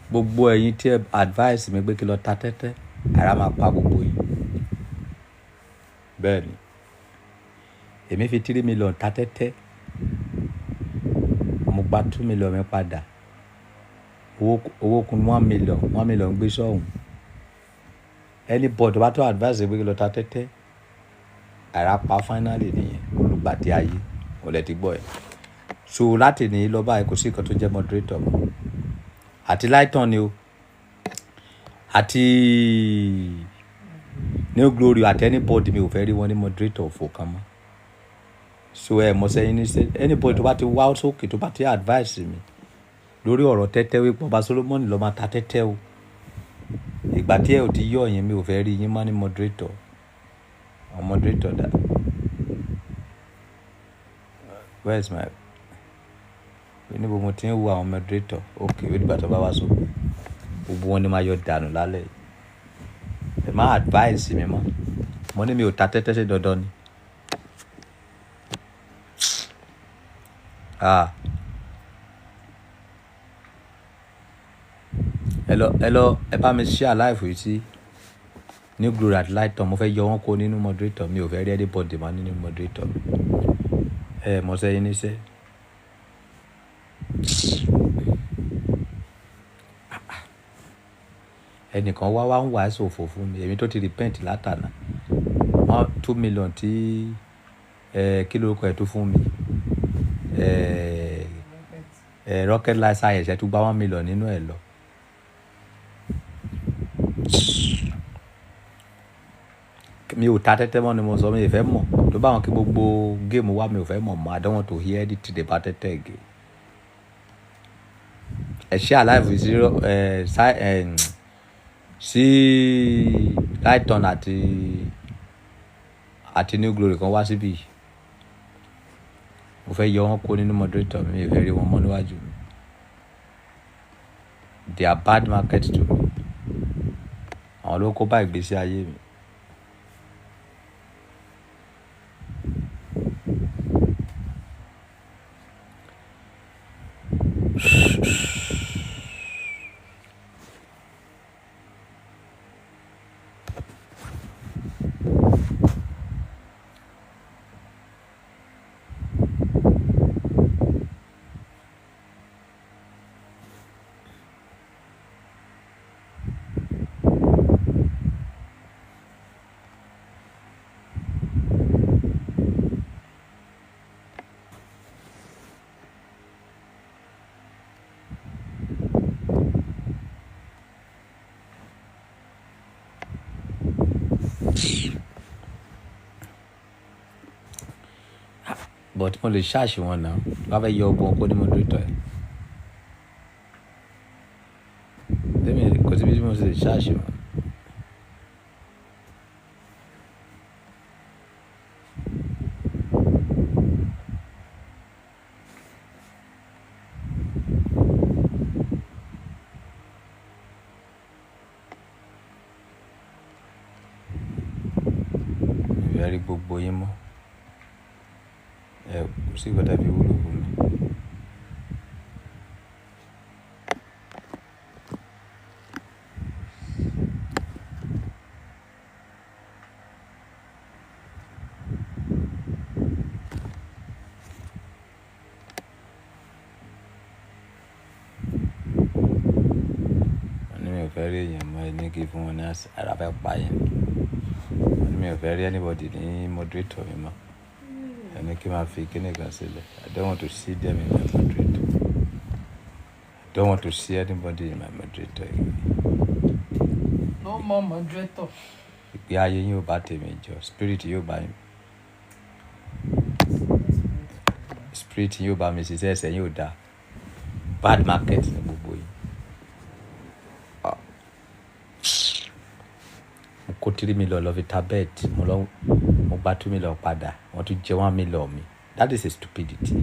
Gbogbo ẹ̀yin tí ẹ advice mi pé kí lọ ta tẹ́tẹ́, ara máa pa gbogbo yín. Bẹ́ẹ̀ ni, èmi fi 3 million ta tẹ́tẹ́, mo gba 2 million mi padà. Owó kún 1 million, 1 million gbé sọ́hùn. Anybody tó bá tó advice pé kí lọ ta tẹ́tẹ́, ara pa finally nìyẹn. Olùgbàdì ayé, mo lẹ ti gbọ́ ẹ. So láti ní lọ báyìí, kò sí nǹkan tó jẹ́ moderator mọ́. Àti Lighton ni o, àti New Glory, àti anybody, mi ò fẹ́ rí wọn ní moderator òfò kan mọ́. So ẹ mọ̀ sẹ́yìn ní sẹ́, anybody tó bá ti wá sókè, tó bá ti advice mi lórí ọ̀rọ̀ tẹ́tẹ́ wípé ọba Solomoni ló máa ta tẹ́tẹ́ o, ìgbà tí ẹ ò ti yọ̀ yẹn, mi ò fẹ́ rí yín mọ́ ní moderator. Àwọn moderator dà? Where is my, níbo mo ti ń wo àwọn moderator? Ok, ó dìgbà tó bá wá sókè. Gbogbo wọn ni máa yọ dànù lálẹ́ yìí. Ẹ má advice mi mọ́. Mo ní mi ò ta tẹ́tẹ́, ṣe dandan ni? Ah, ẹ lọ, ẹ lọ, ẹ bá mi share live yìí sí New Glory àti Lighton. Mo fẹ́ yọ wọ́n kó nínú moderator. Mi ò fẹ́ rí anybody mọ́ nínú moderator mi. Ẹ mọ̀ sẹ́yìn níṣẹ́. Ẹnìkan wá wá ń wàásù òfò fún mi, èmi tó ti repent látàná. One 2 million tí ẹ kí lórúkọ ẹ tó fún mi, ẹ ẹ Rocket Life Science, ẹ tún gba 1 million nínú ẹ lọ. Mi ò ta tẹ́tẹ́ mọ́ ni mo sọ. Mi ò fẹ́ mọ̀ tó bá wọn kí gbogbo game wá, mi ò fẹ́ mọ̀ mọ́. I don't want to hear anything about tẹ́tẹ́ again. Ẹ share live sí ẹ ẹ sí Lighton àti New Glory kan wá síbí. Mo fẹ́ yọ wọ́n kó nínú moderator mi. Mi ò fẹ́ rí wọn mọ́ níwájú mi. They are bad market to me. Àwọn ló kó bá ìgbésí ayé mi. But mo lè ṣáàṣì wọn náà bá fẹ́ yọ ọgbọ́n kó ní moderator ẹ̀. Tẹ́mi kò síbi tí mo sì lè ṣáàṣì wọn. Mi ò fẹ́ rí gbogbo yín mọ́. Ẹ kò sí nǹkan tí ẹ fi wúlò fún mi. Mo ní mi ò fẹ́ rí èèyàn mọ́, ẹ ní kí fún wọn ní ara fẹ́ pa yín. Mo ní mi ò fẹ́ rí anybody ní moderator mi mọ́. Ẹ ní kí n máa fi kíni kan sílẹ̀. I don't want to see them in my moderator. I don't want to see anybody in my moderator again. No more moderator. Ìgbé ayé yín ò bá tèmi jọ, spirit yóò bá yín. Spirit yóò bá mi ṣiṣẹ́, ẹsẹ̀ yín ò dáa. Bad market ní gbogbo yín. Ah. Mo kó 3 million lọ fi ta bet. Mo lọ, mo gba 2 million padà, wọ́n tún jẹ 1 million mi. That is a stupidity.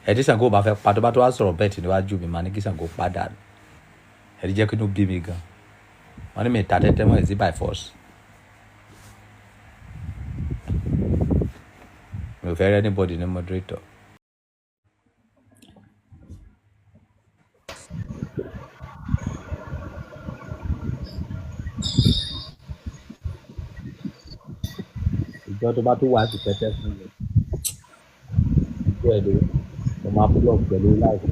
Ẹ tí Ṣàngó bá fẹ́ pa, tó bá tó wá sọ̀rọ̀ bet níwájú mi, màá ní kí Ṣàngó padà. Ẹ ti jẹ́ kí inú bí mi gan. Wọ́n ní mi ta tẹ́tẹ́ mọ́. Is it by force? Mi ò fẹ́ rí anybody ní moderator. Ìjọ tó bá tó wá sí tẹ́tẹ́ fún mi, ìjọ ẹ̀ ló mo máa block pẹ̀lú live,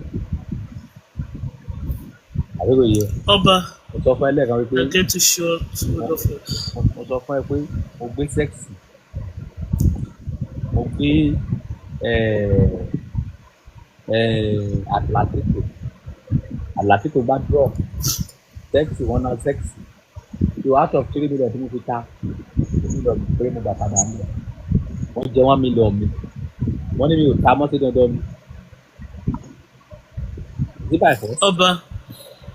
àbí kò yẹ? Ọba, Mo sọ fún ẹ lẹ́ẹ̀kan wípé I get too short mo wonderful. mo sọ fún ẹ pé mo gbé sexy, mo gbé Atlantico. Atlantico bá drop, sexy wọn náà sexy. So out of 3 million tí mo fi ta, 2 million péré mo gbà padà ní. Wọ́n jẹ 1 million mi, wọ́n ní mi ò ta mọ́. Sí dandan mi? Is it by force? Ọba,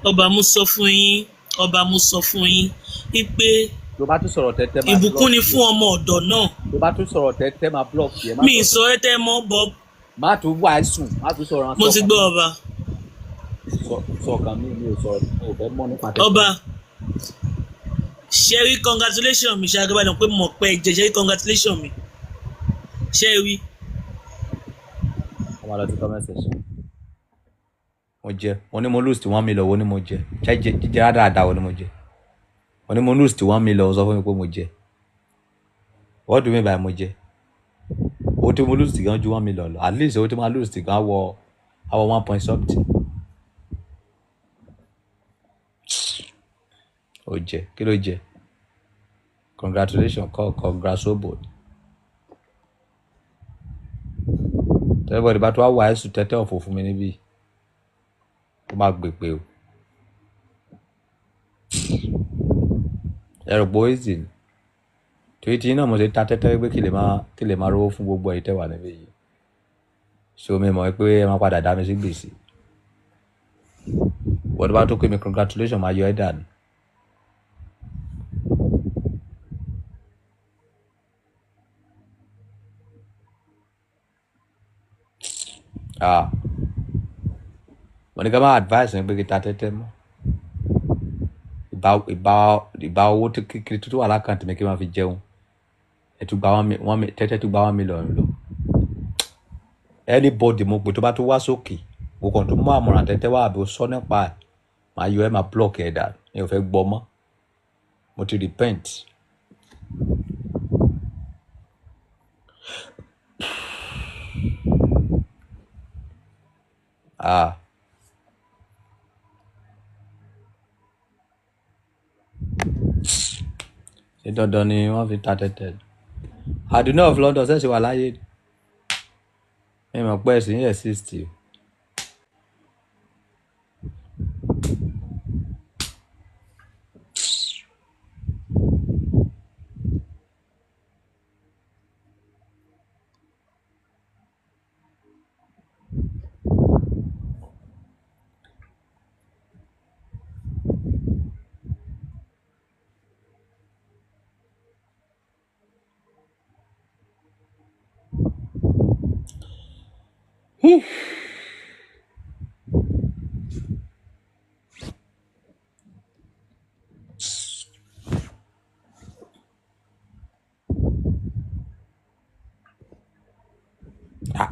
ọba, mo sọ fún yín, ọba, mo sọ fún yín wípé Tó bá tún sọ̀rọ̀ tẹ́tẹ́, máa ìbùkún block ni yẹ. fún ọmọ ọ̀dọ̀ náà. Tó bá tún sọ̀rọ̀ tẹ́tẹ́, máa block yẹ. Má Mi ì sọ sọ ẹ́ tẹ́ mọ́ bọ́. Má tún wàásù, má tún sọ̀rọ̀. Mo ti Sọ̀kan gbọ́ mi. ọba. Sọ̀kan mi, mi ò sọ, mi ò fẹ́ mọ̀ nípa tẹ́tẹ́. Ọba, ṣe rí congratulation mi, ṣe agbábàdàn pé mo pẹ́ jẹ, ṣe rí congratulation mi, ṣe rí. Wọ́n máa lọ sí comment section. Mo jẹ, mo ní mo lose ti 1 million. Wo ni mo jẹ? Jẹjẹ jíjẹ rádaràda, wo ni mo jẹ? Mo ní mo lose ti 1 million, sọ fún mi pé mo jẹ. What do you mean by mo jẹ? Owó tí mo lose ti gan ju 1 million lọ. At least owó tí mo lose ti gan wọ àwọ one point something. Ó jẹ, kí ló jẹ? Congratulations kọ́, congrats obo. Everybody bá tó wá wà ẹ̀sùn tẹ́tẹ́ ọ̀fọ̀ fún mi níbí, ó máa gbèpè o. Ẹ rò pé ó easy ni? Torí tí náà mo ṣe ta tẹ́tẹ́ pé kí lè máa rówó fún gbogbo ẹ̀yin tẹ́ wà níbí yìí. So mi mọ̀ pé ẹ máa padà dá mi sí gbèsè. Wọ́n tó bá tó pé mi congratulation, máa yọ ẹ́ dànù. Ah, mo ní ká má advice mi pé kí ta tẹ́tẹ́ mọ́. Ìbá owó tó kékeré tó wà l'account mi kí n máa fi jẹun. Ẹ tún gba one tẹ́tẹ́ tún gba 1 million lọ. Anybody mo pè tó bá tó wá sókè, mo kàn tó mú àmọ̀ràn tẹ́tẹ́ wá àbí o sọ nípa ẹ̀, máa yọ ẹ́, máa block ẹ̀ dànù. Mi ò fẹ́ gbọ́ mọ́. Mo ti repent. Ah, ṣé dandan ni wọ́n fi ta tẹ́tẹ́? Àdúná of London ṣẹ̀ṣẹ̀ wà láyé. Mi mọ̀ pé ẹ̀sìn yẹn exist o. Ah,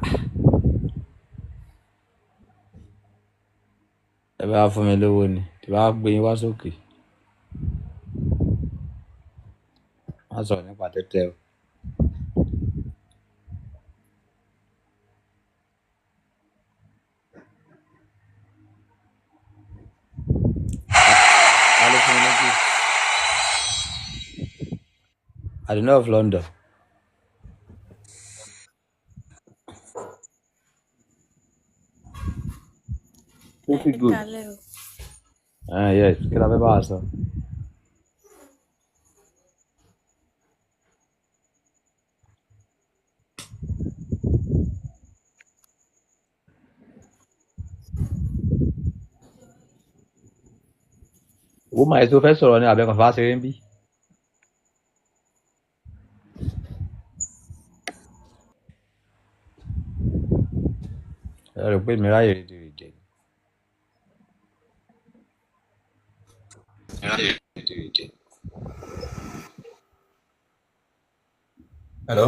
ẹ bá fún mi lówó ni tí bá gbé yín wá sókè. Má sọ̀rọ̀ nípa tẹ́tẹ́ o. Ta ló fún mi ní gift? Àdúná of London. Pretty Ẹ good. káalẹ́ o. Ah, yes, kí la fẹ́ bá wa sọ? Woman ẹ̀ tó fẹ́ sọ̀rọ̀ ni àbẹ̀kàn fà ṣeré ń bí? Ẹ rò pé mi ráyè rédèrèdè ni. Hello,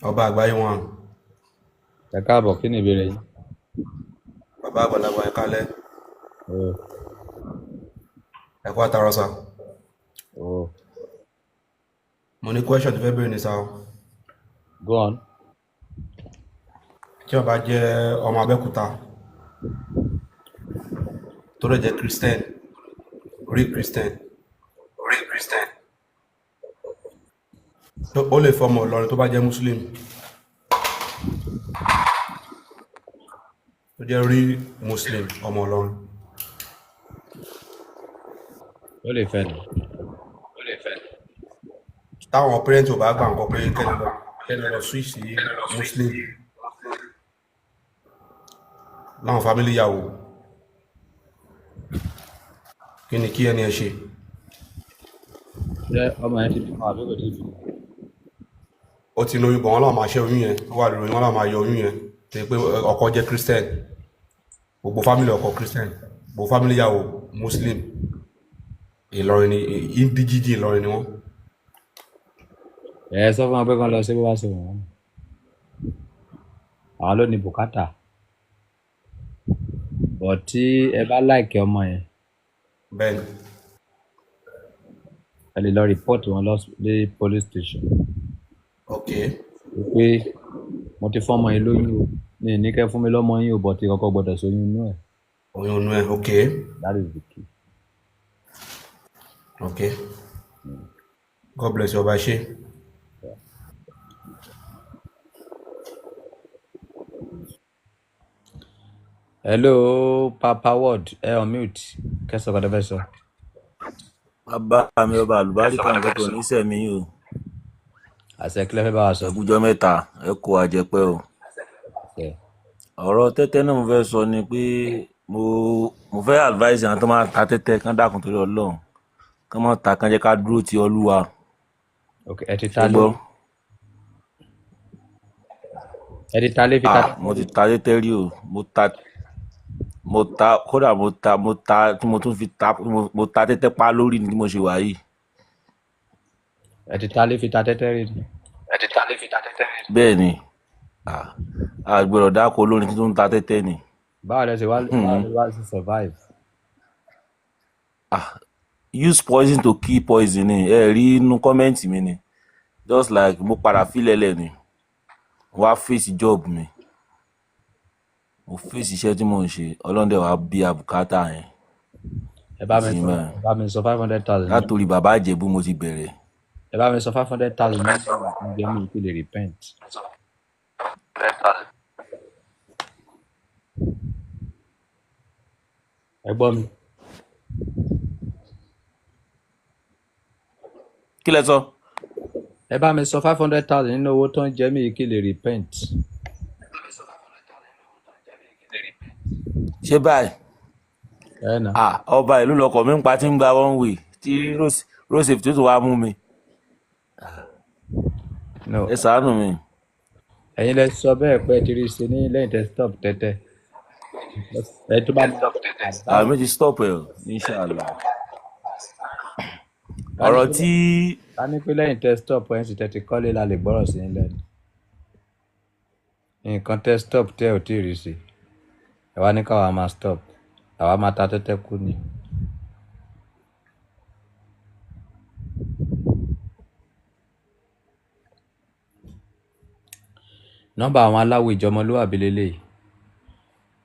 ọba àgbáyé wọn. Ẹ káàbọ̀, kí ni ìbéèrè yín? Bàbá àgbàlagbà, ẹ kálẹ́. O. Ẹ kú àtàrọ sà. O. Mo ní question tó fẹ́ béèrè ní sà o. Go on. Tí ọba jẹ́ ọmọ Abẹ́òkúta tó dẹ̀ jẹ́ Christian, real Christian, real Christian, ó lè fọmọ Ìlọrin tó bá jẹ́ Muslim, tó jẹ́ real Muslim, ọmọ Ìlọrin? Ó lè fẹ́ ni. Táwọn parent ò bá gbà nǹkan pé kẹ́ni lọ switch sí Muslim láwọn family yàwó, kí ni kí ẹni ẹ ṣe? Ṣé ọmọ yẹn ti bímọ àbí kò tí ì bímọ? Ó ti lóyún bọ̀, wọ́n láwọn máa ṣẹ́ oyún yẹn, ó wà lórí oyún, wọ́n láwọn máa yọ oyún yẹn tó yẹ pé ọkọ jẹ́ Christian, gbogbo family ọkọ Christian, gbogbo family yàwó Muslim. Ìlọrin ni, indigene Ìlọrin ni wọ́n. Ẹ sọ fún wọn pé kán lọ sí bó bá ṣe wọ́n, àwọn ló ní bùkátà bọ̀. Tí ẹ bá like ọmọ yẹn, Bẹ́ẹ̀ ni. Ẹ lè lọ report wọn lọ sí police station wípé mo ti fọ́mọ yẹn lóyún o, mi ì ní kẹ́ fún mi lọ́mọ yín o, but tí kọ́kọ́ gbọ́dọ̀ sóyún inú ẹ̀. Oyún inú ẹ̀, ok. That is the key. Ok, God bless you, ọba ṣe. Hello, Papa Ward, ẹ unmute kẹsàn kan tó fẹ́ sọ. Bàbá mi ọba àlùbáríkà, nǹkan tó ní sẹ̀mí o. Àṣẹ, kílẹ̀ fẹ́ bá wa sọ? Ẹkújọ́ mẹ́ta, ẹ kó àjẹpẹ́ o. Àṣẹ. Ọ̀rọ̀ tẹ́tẹ́ náà mo fẹ́ sọ ni pé mo fẹ́ advice àwọn tó máa ta tẹ́tẹ́, kán dákun torí Ọlọ́run, kán má ta, kán jẹ́ ká dúró ti Olúwa. Ok, ẹ ti ta Ṣé lé? Gbọ́. Ẹ ti ta lé fi ta? Ah, mo ti ta tẹ́tẹ́ rí o. Mo ta kódà, mo ta tí mo tún fi ta, mo ta tẹ́tẹ́ pa lórí ni tí mo ṣe wà yìí. Ẹ ti ta lé fi ta tẹ́tẹ́ rí ni? Bẹ́ẹ̀ ni. Ah, a gbọ́dọ̀ dáko olórin tí tó ń ta tẹ́tẹ́ ni. Báwo lẹ ṣe wá, báwo lẹ wá ṣe survive? Ah, use poison to kill poison ni. Ẹ rí inú comment mi ni, just like mo padà fílẹ̀lẹ̀ ni, wá face job mi, mo face iṣẹ́ tí mò ń ṣe, ọlọ́dẹ wàá bí àbùkátà yẹn. Ẹ bá mi Sí sọ báyìí. Ẹ bá mi sọ 500,000 ní. Látòrí bàbá Ìjẹ̀bú mo ti bẹ̀rẹ̀. Ẹ bá mi sọ 500,000 ní ìgbà tí ń jẹ mí kí lè repent. Ẹ gbọ́ mi? Kí lẹ sọ? Ẹ bá mi sọ 500,000 nínú owó tó ń jẹ mí kí lè repent. Ṣé báyìí? Ẹ nà. Ah, ọba ìlú lọkọ mi ń pa tí ń gba one way tí road safety tó wàá mú mi. No. Ẹ ṣàánú mi. Ẹ̀yin lẹ sọ bẹ́ẹ̀ pé ẹ ti rí ṣe ní lẹ́yìn tẹ́ stop tẹ́tẹ́, ẹ tó bá máa Àwọn méjì stop ẹ o, inshallah. Ká ní Ọ̀rọ̀ pé tí ká ní pé lẹ́yìn tẹ́ stop ẹ̀ ń sì tẹ́ ti kọ́lé la lè gbọ́rọ̀ sí yín lẹ́nu. Nǹkan tẹ́ stop tẹ́ ò tí ì rí ṣe, ẹ wá ní káwa máa stop, àwa máa ta tẹ́tẹ́ kú ni. Nọ́mbà àwọn aláwo ìjọmọlúwàbí lélẹ́yìí: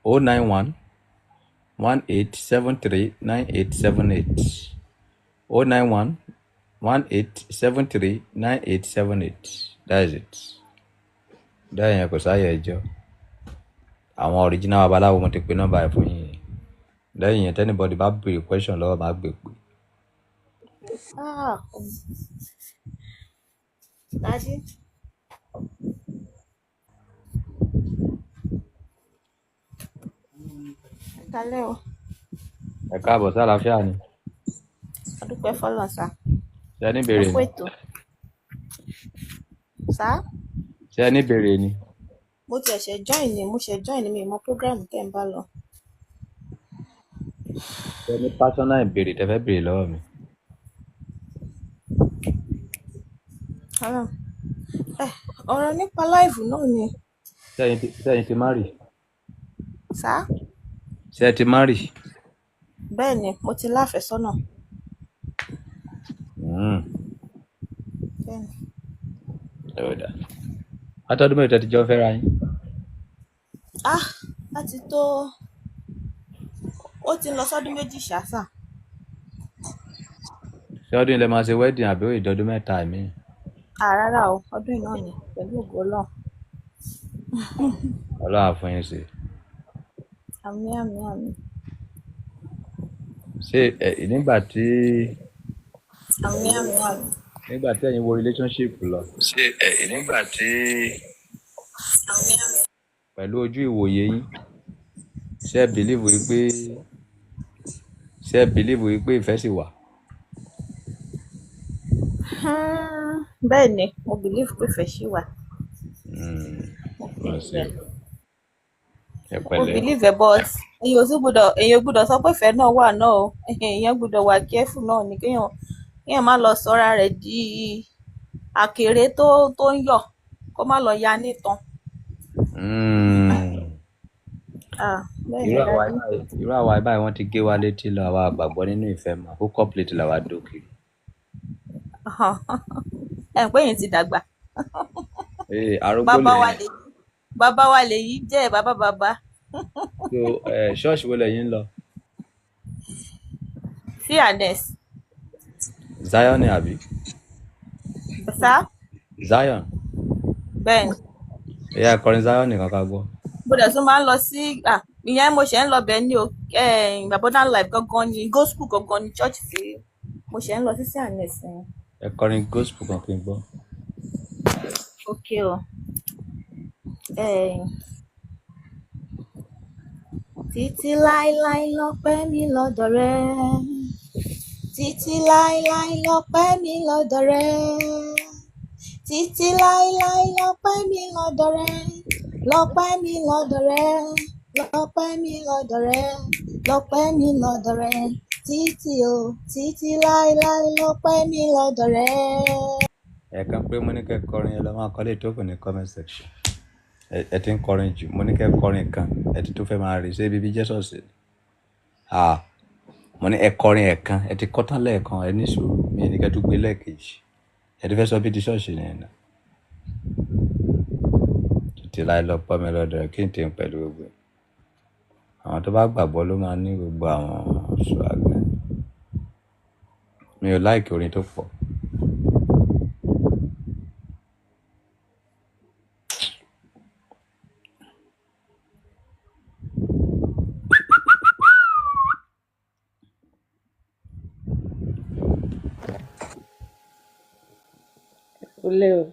09118739878, 09118739878. That is it. Bẹ́ẹ̀ yẹn, kò sáyè ẹjọ́. Àwọn original babaláwo, mo ti pe nọ́mbà ẹ̀ fún yín yẹn. Lẹ́yìn yẹn, tí anybody bá béèrè question lọ́wọ́, máa gbé pé. Ah, Daddy, ẹ kálẹ́ o. Ẹ káàbọ̀ sí, àlàáfíà ni? A dúpẹ́ fọ́lọ́run sà. Ṣé ẹ ní Ẹ ìbéèrè kú ni? ètò. Sà? Ṣé Ṣé ẹ ní ìbéèrè ni? Mo tiẹ̀ ṣe join ni, mo ṣe join ni, mi ò mọ program tẹ́ ń bá lọ. Ṣé ẹ ní personal ìbéèrè tẹ́ fẹ́ béèrè lọ́wọ́ mi? Rárá. Ọ̀rọ̀ nípa live náà ni. Ṣé ẹ̀yin ti marry? Sá? Ṣé ẹ ti marry? Bẹ́ẹ̀ ni, mo ti láfẹ̀sọ́nà. Bẹ́ẹ̀ ni. Ó dáa. Látọdún mélòó tẹ́ ti jọ ń fẹ́ra yín? Ah, láti tó ó ti ń lọ sọ́dún 2 ṣá sà. Ṣé ọdún yìí lẹ máa ṣe wedding àbí ó ìdọ́dún 3 mi? Ah, rárá o, ọdún yìí náà ni pẹ̀lú ògo Ọlọ́run. Ọlọ́run á fún yín ṣe. Àmín, àmín, àmín. Ṣé ẹ nígbà tí Àmín, àmín, àmín. nígbà tí ẹ̀yin wo relationship lọ? Ṣé ẹ nígbà tí pẹ̀lú ojú ìwòye yín, ṣé ẹ believe wípé ṣé ẹ believe wípé ìfẹ́ sì wà? Bẹ́ẹ̀ ni, mo believe pé ìfẹ́ ṣì wà. Mo Wọ́n believe ṣe ẹ̀. ẹ Mo pẹ̀lẹ́. believe ẹ̀, but èèyàn ò gbúdọ̀ sọ pé ìfẹ́ náà wà náà o. Èèyàn gbúdọ̀ wà careful náà ni, kéèyàn má lọ sọra rẹ̀ di àkèré tó ń yọ̀, kó má lọ ya nítan. Ah, bẹ́ẹ̀ ni Irú àwa dájú. báyìí, irú àwa báyìí wọ́n ti gé wa létí lọ, àwa àgbàgbọ́ nínú ìfẹ́ mọ́, kó complete làwa dókè. Ẹ̀ ń pé yín ti dàgbà. Ee, arúgbó Bàbá wa lèmi. lèyí, bàbá wa lèyí jẹ́ bàbá bàbá. So ṣọ́ọ̀ṣì wo lẹ̀yin ń lọ? C&S. Zion ni àbí? Sá? Zion. Bẹ́ẹ̀ ni. Ẹ̀yà akọrin Zion nìkan ká gbọ́. Mo dẹ̀ tún máa ń lọ sí, ìyẹn mo ṣẹ̀ ń lọ bẹ́ẹ̀ ni o, Abundant Life gangan ni, gospel gangan ni church tí mo ṣẹ̀ ń lọ sí C&S yẹn. Ẹ kọrin gospel kan kí n gbọ́. Okay o. Títí láíláí lọ́pẹ́ mi lọ́dọ̀ rẹ. Títí láíláí lọ́pẹ́ mi lọ́dọ̀ rẹ. Títí láíláí lọ́pẹ́ mi lọ́dọ̀ rẹ. Lọ́pẹ́ mi lọ́dọ̀ rẹ. Lọ́pẹ́ mi lọ́dọ̀ rẹ. Lọ́pẹ́ mi lọ́dọ̀ rẹ. Títí o, títí láíláí lọ́pẹ́ mi lọ́dọ̀ rẹ. Ẹ̀ẹ̀kan pé mo ní kẹ́ kọrin, ẹ lọ máa kọ́lé tó kù ní comment section. Ẹ ti ń kọrin jù, mo ní kẹ́ kọrin kan, ẹ ti tó fẹ́ máa rí ṣé bíbí Jésù ni. Ah, mo ní ẹ kọrin ẹ̀ẹ̀kan, ẹ ti kọ́ tán lẹ́ẹ̀kan, ẹ ní sùúrù, mi ní kẹ́ tún gbé lẹ́ẹ̀kejì. Ẹ ti fẹ́ sọ bí ti ṣọ́ọ̀ṣì nìyẹn náà. Títí láì lọ pọ́ mi lọ́dọ̀ rẹ, kí n tè ń pẹ̀lú gbogbo ẹ̀. Àwọn tó bá gbàgbọ́ ló máa ní gbogbo àwọn swagger. Mi ò like orin tó pọ̀. Kúlẹ̀ o,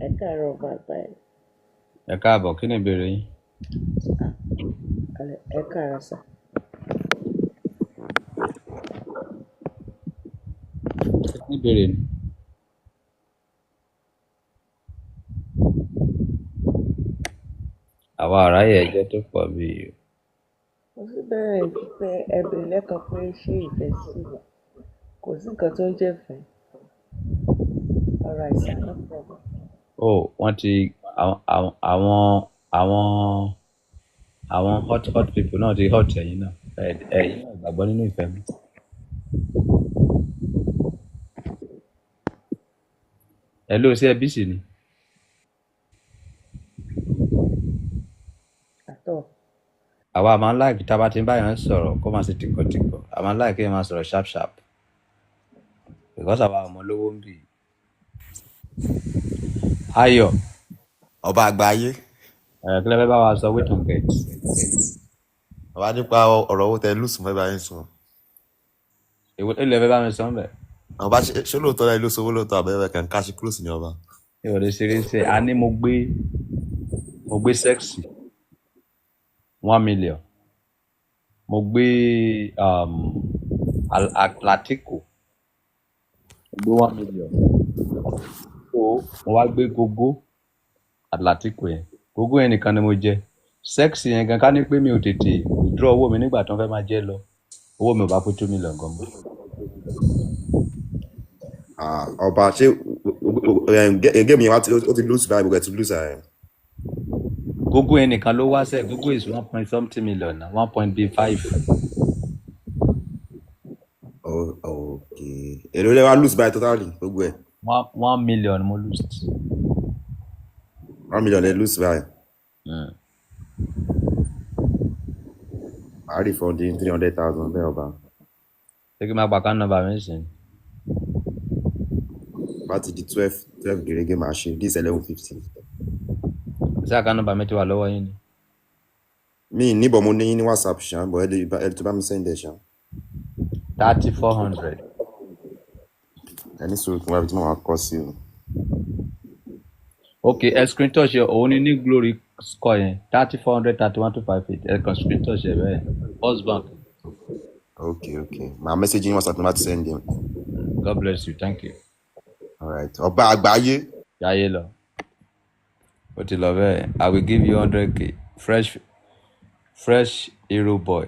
ẹ káàárọ̀ bàbá ẹ̀. Ẹ káàbọ̀, kí ni ìbéèrè yín? Ẹ káàárọ̀ sà. Kí ni ìbéèrè ni? Àwa àráyè ẹjọ́ tó pọ̀ bí i. Mo sì bẹ̀rẹ̀ pé ẹ bèrè lẹ́ẹ̀kan pé ṣé ìfẹ́ sì wà. Kò sí nǹkan tó ń jẹ́ ìfẹ́. Alright sir, no problem. Oh, wọ́n ti àwọn hot hot people náà ti hot ẹ̀yin náà. Ẹ̀yin náà gbàgbọ́ nínú ìfẹ́ mi. Ẹ ló ṣe ẹbí sì ni. Àtọ̀. Àwa máa ń láìkí tá a bá ti ń báyọ̀ ń sọ̀rọ̀ kó máa ṣe tìkọ̀tìkọ̀. A máa ń láìkí ẹ máa sọ̀rọ̀ sharp sharp. Because àwa ọmọ olówó ń bì. Ayọ̀. Ọba àgbáyé. Kí lẹ fẹ́ bá wa sọ wait on get. Bàbá nípa ọ̀rọ̀ owó tẹ lùsùn fẹ́ bá yín sọ. Èwo lẹ fẹ́ bá mi sọ ń bẹ̀? Ọba ṣé lóòótọ́ lẹ lóṣù owó lóòótọ́ àbẹ̀wẹ̀ kàn káṣí close ní ọba. Mi ò lè ṣeré ṣe, a ní mo gbé sexy 1 million. Mo gbé Atletico, mo gbé 1 million. So mo wá gbé gógó Atletico yẹn, gógó yẹn nìkan ni mo jẹ. Sex yẹn gan, ká ní pé mi ò tètè withdraw owó mi nígbà tí wọ́n fẹ́ máa jẹ lọ, owó mi ò bá pé 2 million gan mọ́. Ah, ọba, ṣé game yẹn wá ó ti lose báyìí? Gbogbo ẹ̀ ti lose ẹ̀. Gógó yẹn nìkan ló wá sẹ́. Gógó is one point something million na, one point b five. Oh, okay, èló lẹ wá lose báyìí totally, gbogbo ẹ̀? 1 million mo lose. 1 million lẹ lose báyìí? Mm. Màá refund yín 300,000 bẹ́ẹ̀, ọba. Ṣé kí n máa pa account number mi sìn? Bá ti di 12:12 gèrègé, màá ṣe this 11:50. Ṣé account number mi ti wà lọ́wọ́ yín ni? Mi níbọ̀, mo ní yín ní WhatsApp ṣá, bọ̀ ẹ lè tó bá mi send ẹ̀ ṣá. 3400. Ẹ ní sùúrù kí n wá ibi tí màá kọ sí o. Ok, ẹ screen touch ẹ. Òun ni ní glory score yẹn, 3400 31 258. Ẹ kàn screen touch ẹ bẹ́ẹ̀, First Bank. Ok, màá message yín WhatsApp ní bá ti send ẹ̀. God bless you, thank you. Alright, ọba àgbáyé. Yáyé lọ, ó ti lọ bẹ́ẹ̀. I will give you 100K fresh fresh hero boy.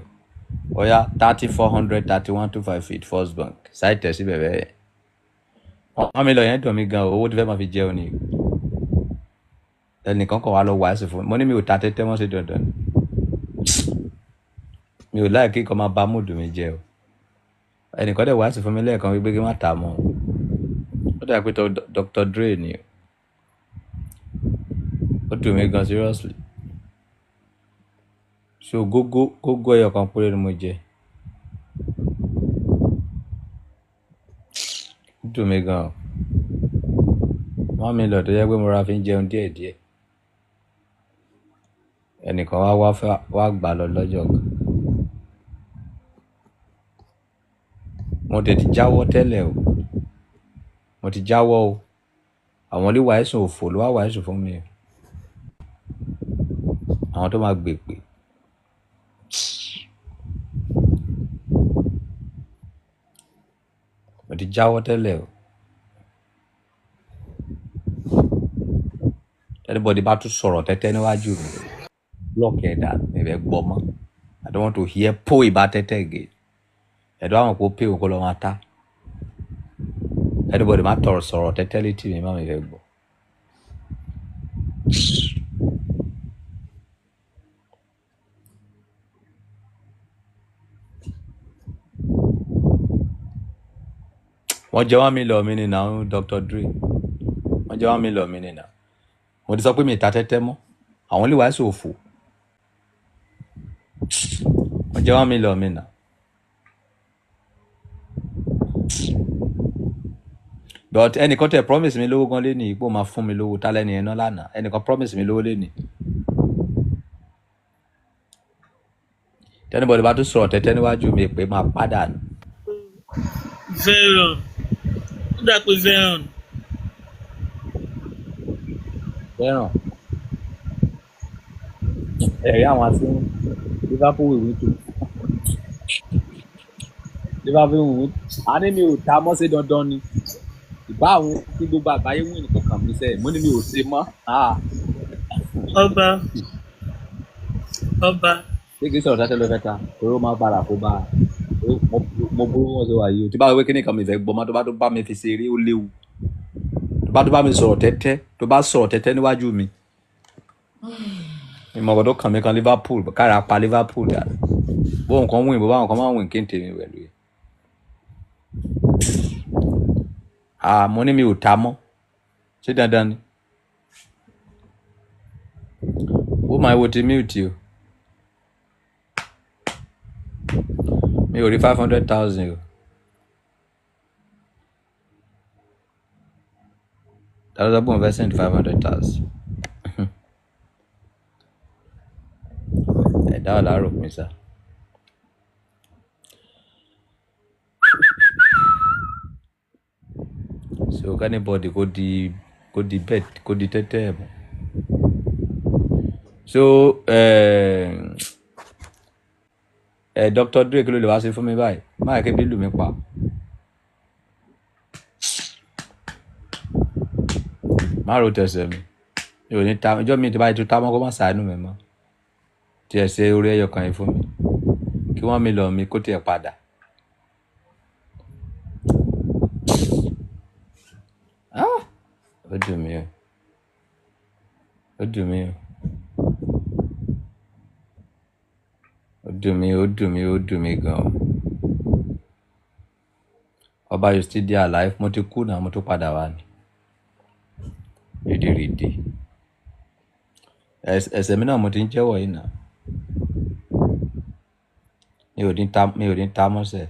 Oya, 3400 31 258, First Bank. Ṣáì tẹ̀ síbẹ̀ bẹ́ẹ̀. 1 million yẹn dùn mí gan o, owó tí fẹ́ máa fi jẹun ni. Ẹnìkan kan wà lọ wàásù fún mi, mo ní mi ò ta tẹ́tẹ́ mọ́ sí dandan ni. Mi ò láì kí nǹkan máa ba mood mi jẹ́ o. Ẹnìkan dẹ̀ wàásù fún mi lẹ́ẹ̀kan wípé kí n má tà á mọ́ o. Ó dà pé Dr. Dre ni o. Ó dùn mí gan, seriously. So gógó gógó ẹyọ kan péré ni mo jẹ. Ó dùn mí gan o. 1 million tó jẹ́ pé mo ra fi ń jẹun díẹ̀díẹ̀, ẹnìkan wá wá fẹ́ wá gbà lọ lọ́jọ́ kan. Mo tètè jáwọ́ tẹ́lẹ̀ o, mo ti jáwọ́ o. Àwọn oníwàásù òfò ló wá wàásù fún mi o, àwọn tó máa gbèpè. Mo ti jáwọ́ tẹ́lẹ̀ o. Anybody bá tún sọ̀rọ̀ tẹ́tẹ́ níwájú mi, block ẹ̀ dànù. Mi fẹ́ gbọ́ mọ́. I don't want to hear po ìbá tẹ́tẹ́ again. Ẹ̀dọ́ àwọn kò pé òun kó lọ́ máa ta. Anybody má tọrọ sọ̀rọ̀ tẹ́tẹ́ létí mi má, mi fẹ́ gbọ́. Wọ́n jẹ́ 1 million mi ni na, Dr. Dre. Wọ́n jẹ́ 1 million mi ni na. Mo ti sọ pé mi ì ta tẹ́tẹ́ mọ́. Àwọn olè wàásù òfò, wọ́n jẹ́ 1 million mi na. But ẹnìkan tẹ promise mi lówó gan lénìí pé ó máa fún mi lówó. Tálẹ́ ni ẹ̀ náà lánàá, ẹnìkan promise mi lówó lénìí. Tẹ́nibọ̀dì bá tún sọ̀rọ̀ tẹ́tẹ́ níwájú mi pé máa pàdánù. Veron, ó dà pé Veron. Fẹ́ràn ẹ̀rí àwọn àti Liverpool will win two. Liverpool will win. A ní mi ò ta mọ́ sí dandan ni ìbá àwọn kí gbogbo àgbáyé win kankan mi sẹ́yìn. Mo ní mi ò ṣe mọ́. Ah, Ọba, ọba. Ṣé kìí sọ̀rọ̀ tẹ́tẹ́ ló fẹ́ ta? Torí ó máa padà kó bá a. Mo burú wọn ṣe wà yìí o. Tí bá wí kíní kan, mi fẹ́ gbọ́ mọ́. Tó bá mi fi ṣe eré, ó léwu. Tó bá mi sọ̀rọ̀ tẹ́tẹ́, tó bá sọ̀rọ̀ tẹ́tẹ́ níwájú mi, ìmọ̀ ọ̀dọ́ kàn mí kan Liverpool kára pa Liverpool dà. Bó nǹkan win, bó bá nǹkan máa win kí n tèmi pẹ̀lú yẹn. Ah, mo ní mi ò ta mọ́, ṣé dandan ni? Ó máa wo ti mute o. Mi ò rí 500,000 o. Ta ló sọ pé òun fẹ́ send 500,000? Ẹ̀dá ọ̀la rò pín sá. So anybody kó di bet, kó di tẹ́tẹ́ ẹ̀ mọ́. So Dr. Drake ló lè wá sí fún mi báyìí, má yẹ kí bí lù mí pa. Má ro tẹsẹ̀ mi. Mi ò ní ta ọjọ́ mi tó bá yẹ tó ta mọ́ kó má ṣàánú mi mọ́. Tiẹ̀ ṣe orí ẹyọ kan yìí fún mi. Kí wọ́n mi lọ mi kó tiẹ̀ padà. Ah! Ó dùn mí o. Ó dùn mí o. Ó dùn mí, ó dùn mí, ó dùn mí gan-an. Ọba, you still dey alive? Mo ti kú náà, mo tún padà wá ni. Rédèrèdè. Ẹ̀ṣẹ̀ mi náà mo ti ń jẹ́wọ́ yìí náà. Mi ò ní ta, mi ò ní ta mọ́sẹ̀.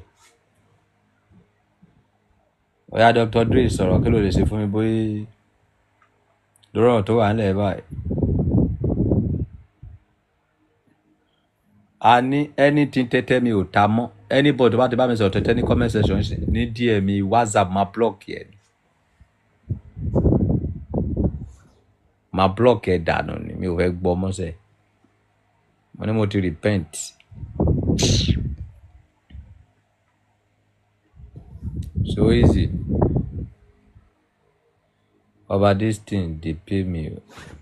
Ọ̀yá Dr. Dre sọ̀rọ̀, kí ló lè ṣe fún mi bóyá lórí ọ̀rọ̀ tó wà nílẹ̀ báyìí. A ní anything tẹ́tẹ́ mi ò ta mọ́. Anybody tó bá ti bá mi sọ̀rọ̀ tẹ́tẹ́ ní comment section ní DM mi, WhatsApp máa block ẹ̀ ni. Máa block ẹ̀ dànù ni, mi ò fẹ́ gbọ́ mọ́sẹ̀. Mo ní mo ti repent. So easy. Ọba, this thing dey pay me o.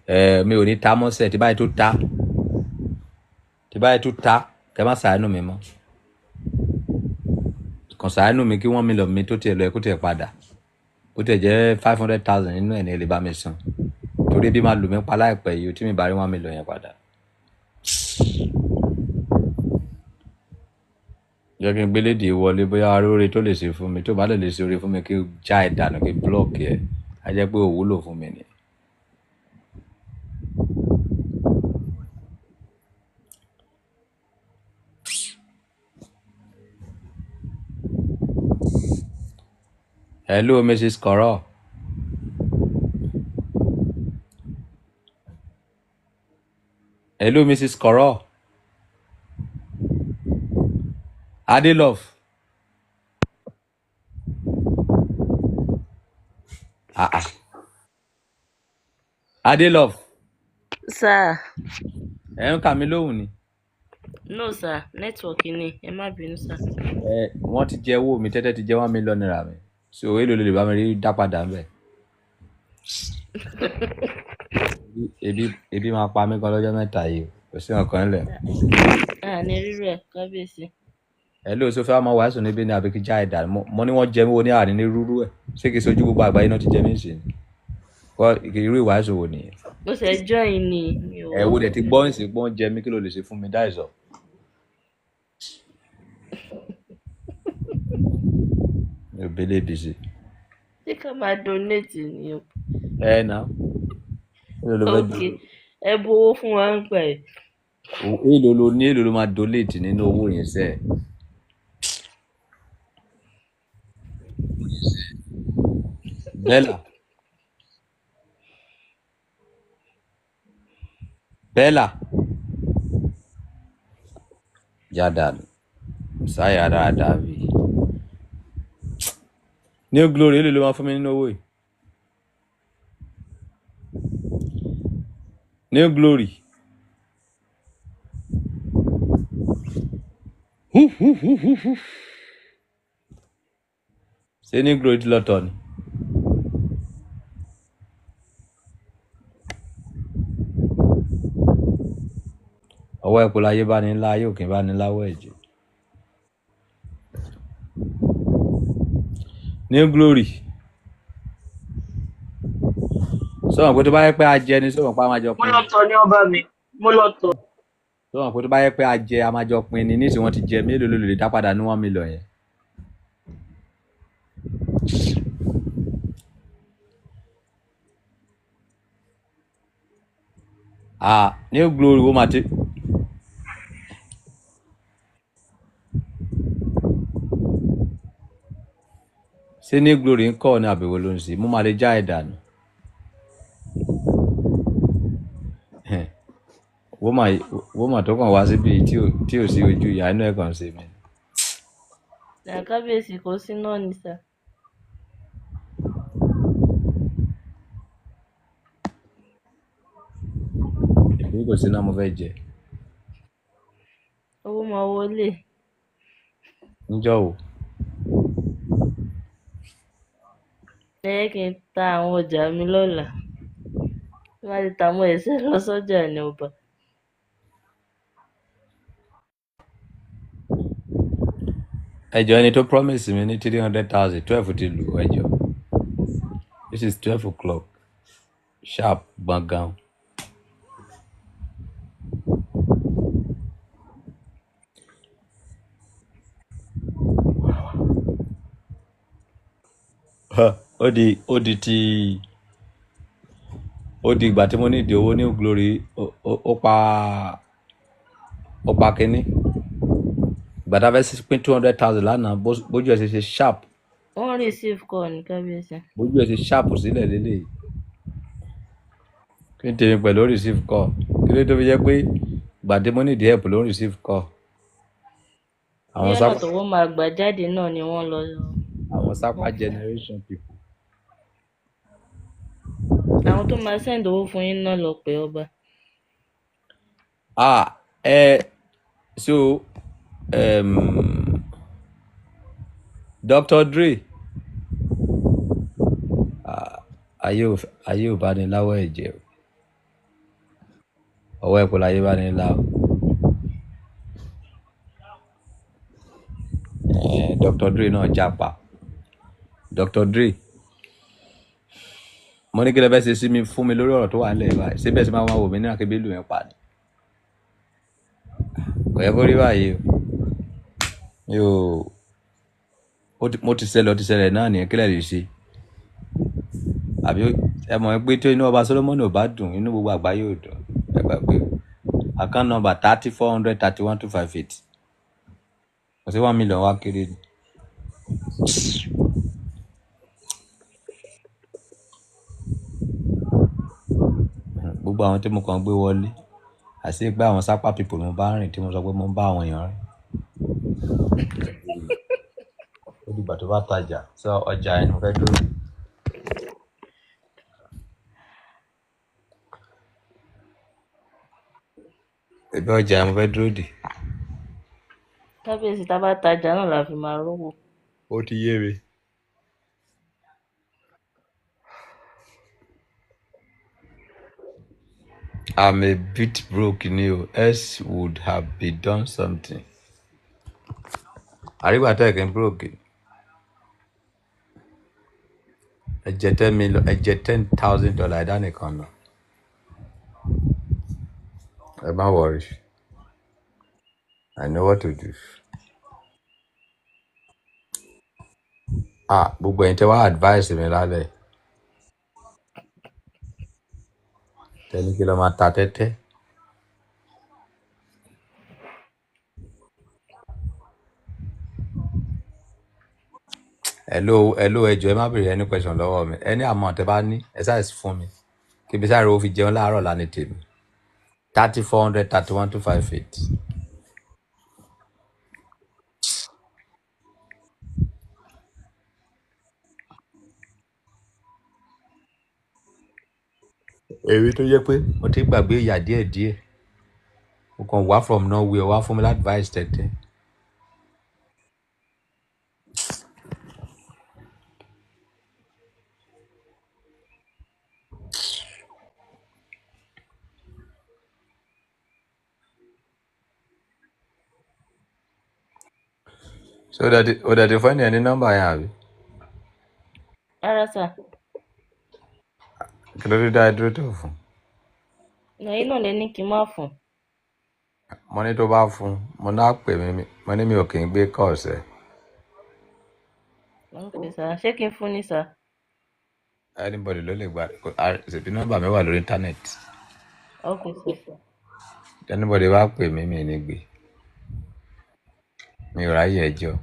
Ẹ mi ò ní ta mọ́sẹ̀ tí báyìí tó ta. Tí báyìí tó ta, kẹ má ṣàánú mi mọ́. Kàn ṣàánú mi kí 1 million mi tó tiẹ̀ lọ ẹ kó tiẹ̀ padà. Ó tiẹ̀ jẹ́ 500,000 nínú ẹ̀ ní ẹ lè bá mi san. Torí bí máa lù mí pa láìpẹ́ yìí tí mi bá rí 1 million yẹn padà. Jẹ́ kí n gbé lédè wọlé bóyá aróore tó lè ṣe fún mi, tó bá lè ṣe oore fún mi kí n já ẹ̀ dànù, kí n block ẹ̀. Á jẹ́ pé ò wúlò fún mi ni. Hello, Mrs. Koro. Hello, Mrs. Koro. Adelove. Ah ah. Adelove. Sir. Ẹ ń kà mí lóhùn ni. No sir, network ni, ẹ má bínú sir. Ẹ wọ́n ti jẹ owó mi, tẹ́tẹ́ ti jẹ ₦1 million mi. So èló ló lè bá mi rí dá padà ń bẹ̀? Ebi máa pa mí gan lọ́jọ́ mẹ́ta yìí o. Kò sí nǹkan ńlẹ̀. À ní rírọ ẹ, kábíyèsí. Hello, Sophia, máa wàásù níbí ni àbí kí já ẹ̀ dànù. Mo ní wọ́n jẹ mí wo ní àní ní rúrú ẹ̀. Ṣé kìí ṣojú gbogbo àgbáyé náà ti jẹ mí sí ni? Kọ́ irú ìwàásù wo nìyẹn? Mo ṣe join ni mi ò. Ẹ wo dẹ̀ ti gbọ́ ìsìn pé wọ́n jẹ mí, kí ló lè ṣe fún mi dáìsọ̀? Mi ò bẹ́lẹ̀ bí sí. Ṣé ká máa donate ni o? Ẹ nà. Èló ló fẹ́ Ok, ẹ bu owó fún wa ń gbà ẹ̀. Èló ló ní, èló ló máa donate nínú owó yẹn sẹ́ẹ̀? Bella. Bella. Já dànù. Sáyà dáadáa bí. New Glory, èló ló máa fún mi nínú owó yìí? New Glory. Ṣé New Glory ti lọ tọ̀ ni? Ọwọ́ ẹ̀kọ́ láyé bá ní ńlá, ayé òkè bá ní láwọ̀ ẹ̀jẹ̀. New Glory. Sọ̀rọ̀ pé tó bá yẹ pé a jẹ ni, sọ̀rọ̀ pé a máa jọ Mo pín lọ ni. tọ̀ ní ọba mi, mo lọ tọ̀. Sọ̀rọ̀ pé tó bá yẹ pé a jẹ, a máa jọ pín ni. Nísìnyí wọ́n ti jẹ mí, èló ló lè dá padà ní 1 million yẹn? Ah, New Glory wo máa ti. Ṣé New Glory ń kọ́ ni àbẹ̀wò ló ń ṣe? Mo máa lè já ẹ̀ dànù. Wọ́n mà tó kàn wá síbi tí ò sí ojú ìyá inú ẹ̀ kàn ṣe mí. Nà kábíyèsí, kò sí náà ni sir. Èmi kò sí náà, mo fẹ́ jẹ. Owó máa wọlé. Níjọ́ wo? Ẹ jẹ́ kí n ta àwọn ọjà mi lọ́la. Má ti tà mọ́ ẹsẹ̀ lọ sọ́jà ní ọba. Ẹjọ, ẹni tó promise mi ní 300,000, 12 ti lù. Ẹjọ, this is 12 o'clock sharp gbọ̀ngàn. Ó di ti ó di ìgbà tí mo ní ìdí owó ní Glory, ó pa kínní ìgbà tá a fẹ́ pín 200,000 lánàá, bójú ẹ̀ ṣe ṣe sharp. Wọ́n receive call ní kábíyèsí. Bójú ẹ̀ ṣe sharp sílẹ̀ lélẹ́yìí. Kí n tèmi pẹ̀lú receive call? Kí ló tó fi jẹ́ pé ìgbà tí mo ní ìdí help ló ń receive call? Àwọn Bóyá ọ̀nà sápá tówó máa gbà jáde náà ni wọ́n lọ àwọn sápá wọ́n fún. generation people. Àwọn tó máa send owó fún yín náà lọ pé ọba. Ah, ẹ so Dr. Dre, ah, ayé ò bá ní láwọ̀ ẹ̀jẹ̀ o, ọwọ́ ẹ̀kọ́ láyé bá ní lá o. Dr. Dre náà jápa. Dr. Dre, mo ní kí lè fẹ́ ṣe sí mi fún mi lórí ọ̀rọ̀ tó wà nílẹ̀ báyìí? Síbẹ̀ sí máa wá wò mí ní akébélú yẹn pa ni? Kò yẹ kó rí báyìí o. Mi ò mo ti ṣẹlẹ̀, ó ti ṣẹlẹ̀ náà nìyẹn. Kí lè lè ṣe? Àbí ẹ mọ̀ pé tí inú ọba Solomoni ò bá dùn, inú gbogbo àgbáyé ò dùn. Ẹ gbà pé account number 30431258, kò sí 1 million wá kéré ni. Gbogbo àwọn tí mo kàn ń gbé wọlé àti pé àwọn sápá people mo bá rìn, tí mo sọ pé mo ń bá àwọn èèyàn rìn, ó dìgbà tó bá tajà sọ ọjà ẹni mo fẹ́ dúró dè. Ẹbí ọjà ẹni mo fẹ́ dúró dè. Kábíyèsí, tá a bá tajà náà la fi máa rówó. Ó ti yé mi. I'm a bit broke ni o, else would have been done something. Àrígbà tẹ́ kí n broke. Ẹ jẹ 10 million, ẹ jẹ $10,000 ẹ̀dá nìkan lọ. Ẹ má worry, I know what to do. Ah, gbogbo ẹ̀yin tẹ́ wá advice mi lálẹ́, tẹ́ ní kí lọ máa ta tẹ́tẹ́. Hello, hello, ẹ jọ̀ọ́, ẹ má béèrè any question lọ́wọ́ mi. Ẹni àmọ́ tẹ́ bá ní, ẹ ṣáà fún mi kí ibi sáré owó fi jẹun láàárọ̀ lánàá tèmi, 30431258. Èmi tó jẹ́ pé mo ti gbàgbé ìyà díẹ̀ díẹ̀, mo kàn wá from nowhere wá fún mi advice tẹ́tẹ́. So ó dẹ̀ ti fún ẹni ní nọ́mbà yẹn, àbí? Rárá sà. Kí ló dé dá ẹ dúró tó fún? Ẹ̀yin náà lẹ ní kí n má fún. Mo ní tó bá fún, mo náà pè mí, mo ní mi ò kì í gbé kọ́ọ̀sẹ̀. Ok sà, ṣé kí n fún ní sà? Anybody ló lè gba. Ṣèbí nọ́mbà mi wà lórí internet. Ok sà. Anybody bá pè mí, mi ní gbé, mi ò ráyè ẹjọ́.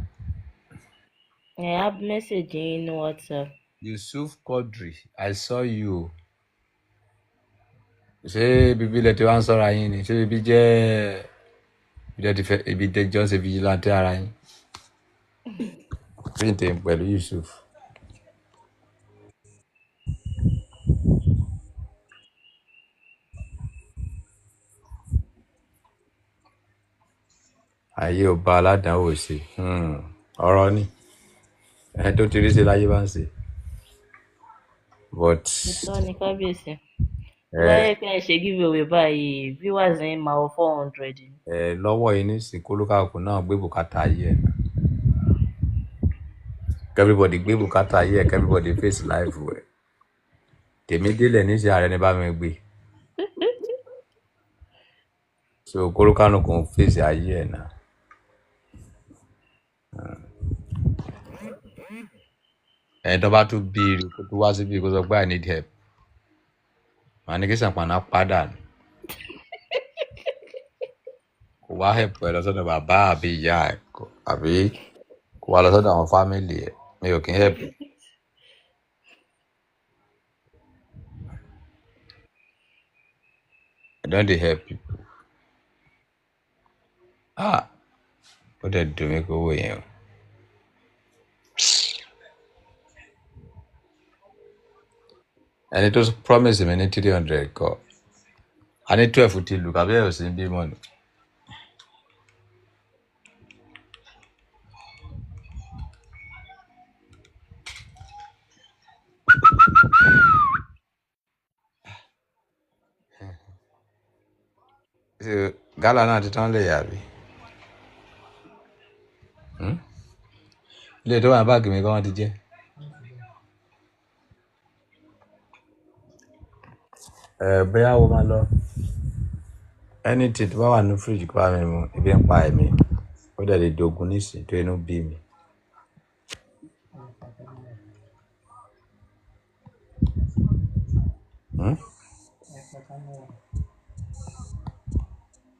Ẹ á message yín ní WhatsApp. Yusuf Quadri, I saw you. Ṣé bíbí ilẹ̀ tí wàá ń sọ̀rọ̀ ayín ni? Ṣé bíbí jẹ́ ibi tẹ́ ti fẹ́ ibi tẹ́ jọ ń ṣe vigilante ara yín? Kí n tèmi pẹ̀lú Yusuf? Ayé ò bá aládàáwò ṣe. Ọ̀rọ̀ ni ẹni tó ti rí ṣe láyé bá ń ṣe, but Ìtọ́ ni kábíyèsí. Tó bá Ẹ yẹ pé ẹ ṣe giveaway báyìí, viewers yín máa wọ 400 ni. ẹ lọ́wọ́ yìí nísìnyí, kólúkàkù náà gbé bùkátà ayé ẹ̀ náà. Everybody gbé bùkátà ayé ẹ̀, everybody face life ẹ̀. Tèmi délẹ̀ níṣẹ́ ààrẹ ní bá mi gbé. So kólúkàlùkù ń face ayé ẹ̀ náà. Ẹni tó bá tún bí ire kó tó wá síbi kó sọ pé I need help. Màá ní kí Ṣàpàná padà ní. Kó wá help ẹ lọ sọ́dọ̀ bàbá àbí ìyá ẹ̀ àbí kó wá lọ sọ́dọ̀ àwọn family ẹ̀. Mi ò kí ń help. I don dey help people. Ah! Ó dẹ̀ dùn mí kó owó yẹn o. Ẹni tó promise mi ní 300 kọ. A ní 12 ti lù kàbí ẹ̀ ò sí bímọ ni. Ṣé gálà náà ti tán lè yàbí? Ilé tó wà ní báàgì mi kọ́ wọ́n ti jẹ́. Ẹ bóyá wo máa lọ. Anything tó bá wà ní fíríjì kó bá mi mu, ebi ń pa ẹ̀mí. Ó dẹ̀ lè dogun nísìnyí tó inú bí mi. Hmm?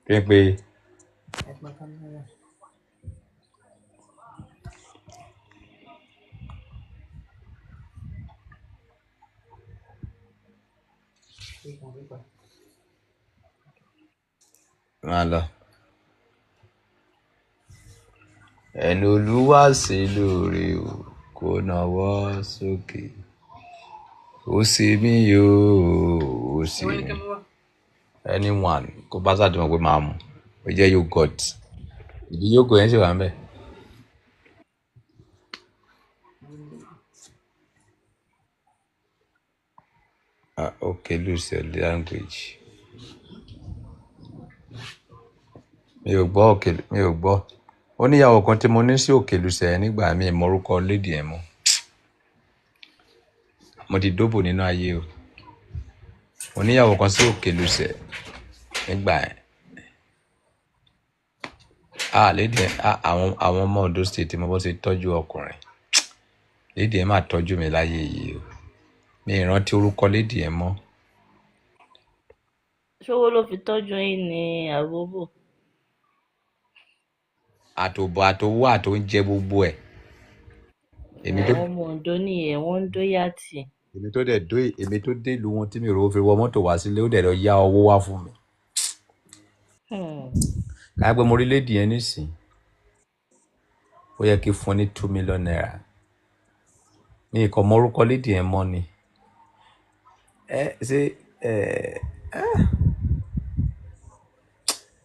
Kí n pe máa lọ. Ẹni Olúwa ṣe lóore o, kó nawọ́ sókè. Ó ṣe mí o, ó ṣe Èwo ni mí. kí n mú wá? Anyone kó bá sáà ti mọ̀ pé màá mu. Ó jẹ́ yogurt. Ìdí yogurt yẹn sì wà ń bẹ̀. Ah, okay, lose your language. Mi ò gbọ́ òkè, mi ò gbọ́. Ó níyàwó kan tí mo ní sí òkè lùsẹ̀ yẹn nígbà mi mọ orúkọ lady yẹn mọ́. Mo ti dóbò nínú ayé o. Mo níyàwó kan sí òkè lùsẹ̀ nígbà yẹn. Ah, lady yẹn, ah, àwọn ọmọ Ondo State mo bọ́ ṣe tọ́jú ọkùnrin. Lady yẹn máa tọ́jú mi láyé yìí o. Mi ì rántí orúkọ lady yẹn mọ́. Ṣówó ló fi tọ́jú yín ní àbóbò. Àtòbọ̀ àtowó àtóúnjẹ gbogbo ẹ̀. Èmi tó Àwọn ọmọ Ondo nìyẹn, wọ́n ń dóyàtì. èmi tó dẹ̀ dó èmi tó dé ìlú wọn tí mi ò rówó fi wọ mọ́tò wá sílé ó dẹ̀ lọ yá owó wá fún mi. Ká pé mo rí lady yẹn nísìnyí, ó yẹ kí n fún un ní ₦2 million. Mi ì kàn mọ orúkọ lady yẹn mọ́ ni. Ẹ ṣé ẹ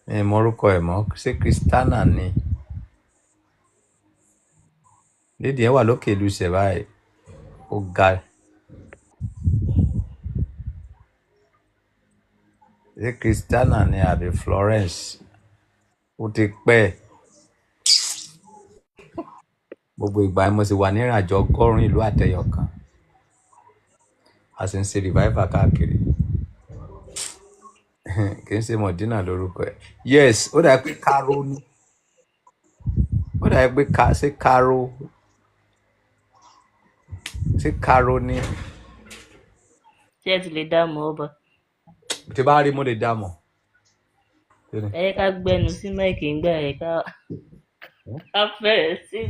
mi ì mọ orúkọ ẹ̀ mọ́, ṣé Christiana ni? Lady yẹn wà lókè ìlú Ìṣẹ̀ báyìí, ó ga. Ṣé Christiana ni àbí Florence? Ó ti pẹ́. Gbogbo ìgbà yẹn mo sì wà ní ìrìnàjò 100 ìlú àtẹyọ kan. A sì ń ṣe revival káàkiri. Kì í ṣe Mọ̀dínà lórúkọ ẹ̀. Yes, ó dàbí pé Caro ni. Ó dàbí pé ṣé Caro ṣé Caro ni? Ṣé ẹ ti lè dá mọ̀ ọba? Tí bá rí mo lè dá mọ̀. Kí ni? Ẹ jẹ́ ká gbẹnu sí máìkì ńgbà yẹn ká bẹ̀rẹ̀ sí.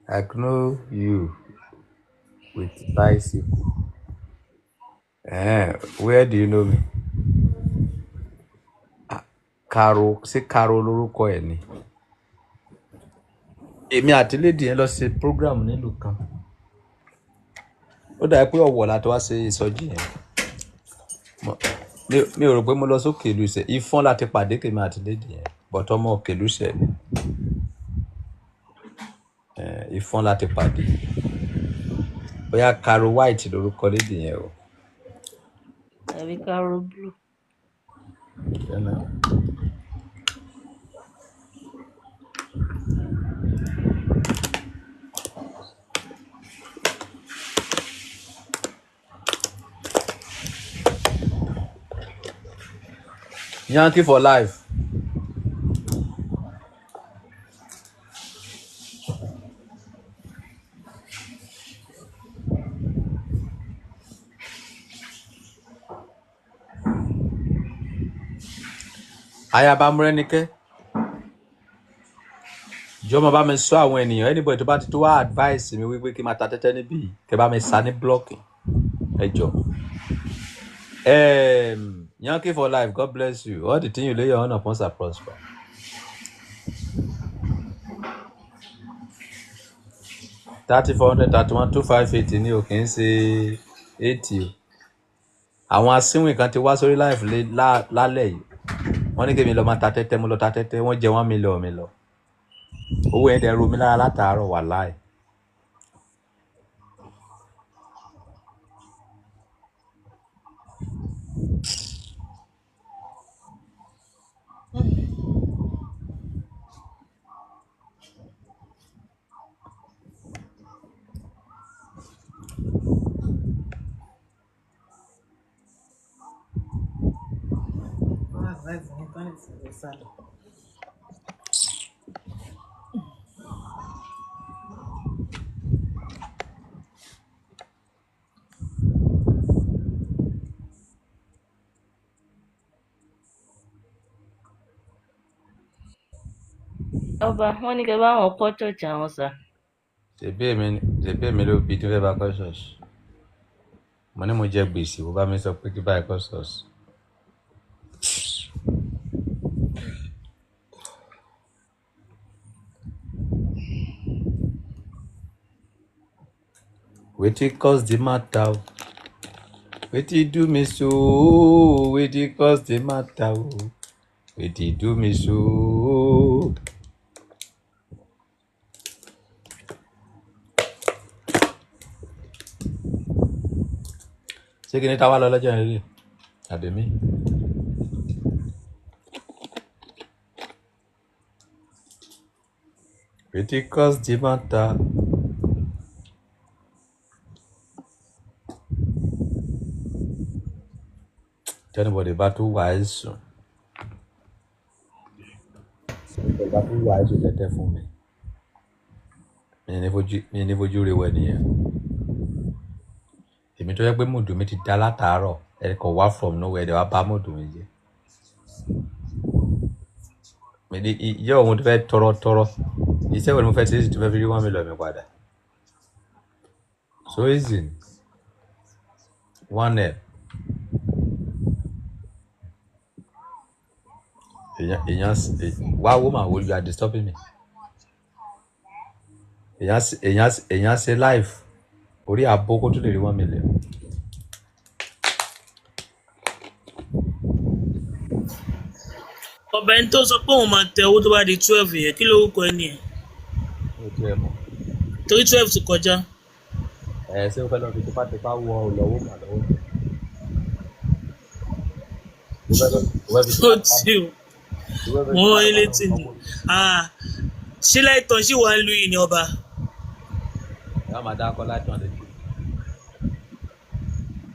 I know you with bicycle. Where do you know me? Caro, ṣé Caro lórúkọ ẹ̀ ni? Èmi àti lady yẹn lọ ṣe program nílùú kan. Ó dàbí pé Ọ̀wọ̀ la ti wá ṣe ìsọjí yẹn. Mi ò rò pé mo lọ sókè ìlú Ìṣẹ̀. Ifọ̀n láti pàdé tèmi àti lady yẹn. But ọmọ òkè ìlú Ìṣẹ̀ ni. Ifọ̀n láti pàdé. Bóyá Caro White lórúkọ lédè yẹn o. Tàbí Caro Blue. You know. Yankee for life. Ayaba Múrẹ́nikẹ́, jọ̀ọ́ máa bá mi sọ àwọn ènìyàn, anybody tó bá ti tó wá advice mi wípé kí n máa ta tẹ́tẹ́ níbí yìí, kẹ́ bá mi sa ní blocking. Ẹ jọ̀ọ́. Yankee for life, God bless you. All the thing you lay your hand upon shall prosper. 3,431 2,580 ní o, kì í ṣe 80 o. Àwọn asínwìn kan ti wá sórí life lálẹ́ yìí. Wọ́n ní kémi lọ máa ta tẹ́tẹ́, mo lọ ta tẹ́tẹ́, wọ́n jẹ 1 million mi lọ. Owó yẹn dẹ̀ ro mi lára látàárọ̀, wàláì. Wọ́n advise mi tán ní ìsinmi sá lọ. Ọba, wọ́n ní kẹ́ bá wọn kọ́ church àwọn sà. Ṣèbí èmi ló bí tí mo fẹ́ bá kọ́ ṣọ́ọ̀ṣì. Mo ní mo jẹ gbèsè, bó bá mi sọ pé kí báyìí kọ́ ṣọ́ọ̀ṣì. Wetin cause the matter o? Wetin do me so? Wetin cause the matter o? Wetin do me so? Ṣé kí ni táwa lọ lọ́jọ́ yẹn rí? Àbí mi? Wetin cause the matter? Tí anybody bá tún wà ẹ́ sùn, anybody bá tún wà ẹ́ sùn tẹ́tẹ́ fún mi. Mi ní fojú rí wẹ nìyẹn. Èmi tó yẹ pé mùdù mi ti da látàárọ̀, ẹ kàn wá from nowhere, ẹ dẹ̀ wá bá mùdù mi jẹ́. Mi ní ìyá òun tó fẹ́ tọrọ tọrọ. Iṣẹ́ wo ni mo fẹ́ ṣe é sì tó fẹ́ fi rí 1 million mi padà? So easy ni. 1M. Èèyàn wá woman wo, you are disturbing me. Èèyàn ṣe life orí àbó kó tó lè rí 1 million. Ọba, ẹni tó sọ pé òun máa tẹ owó tó bá di 12 yẹn, kí lórúkọ ẹni yẹn? Ó tiẹ̀ mọ̀. Torí 12 ti kọjá. Ẹ ṣé o fẹ́ lọ fi tipátipá wọ ọ̀lọ́wọ́ mà lọ́wọ́? O fẹ́ lọ o fẹ́ fi Ó tipátipá ti o. o fẹ́ fi Mo rán yín tipátipá létí ni. lọ́wọ́. Ah, ṣé láìtàn ṣì wà ń lu yìí ni ọba? Ẹ má máa dákọ́ láìtàn létí.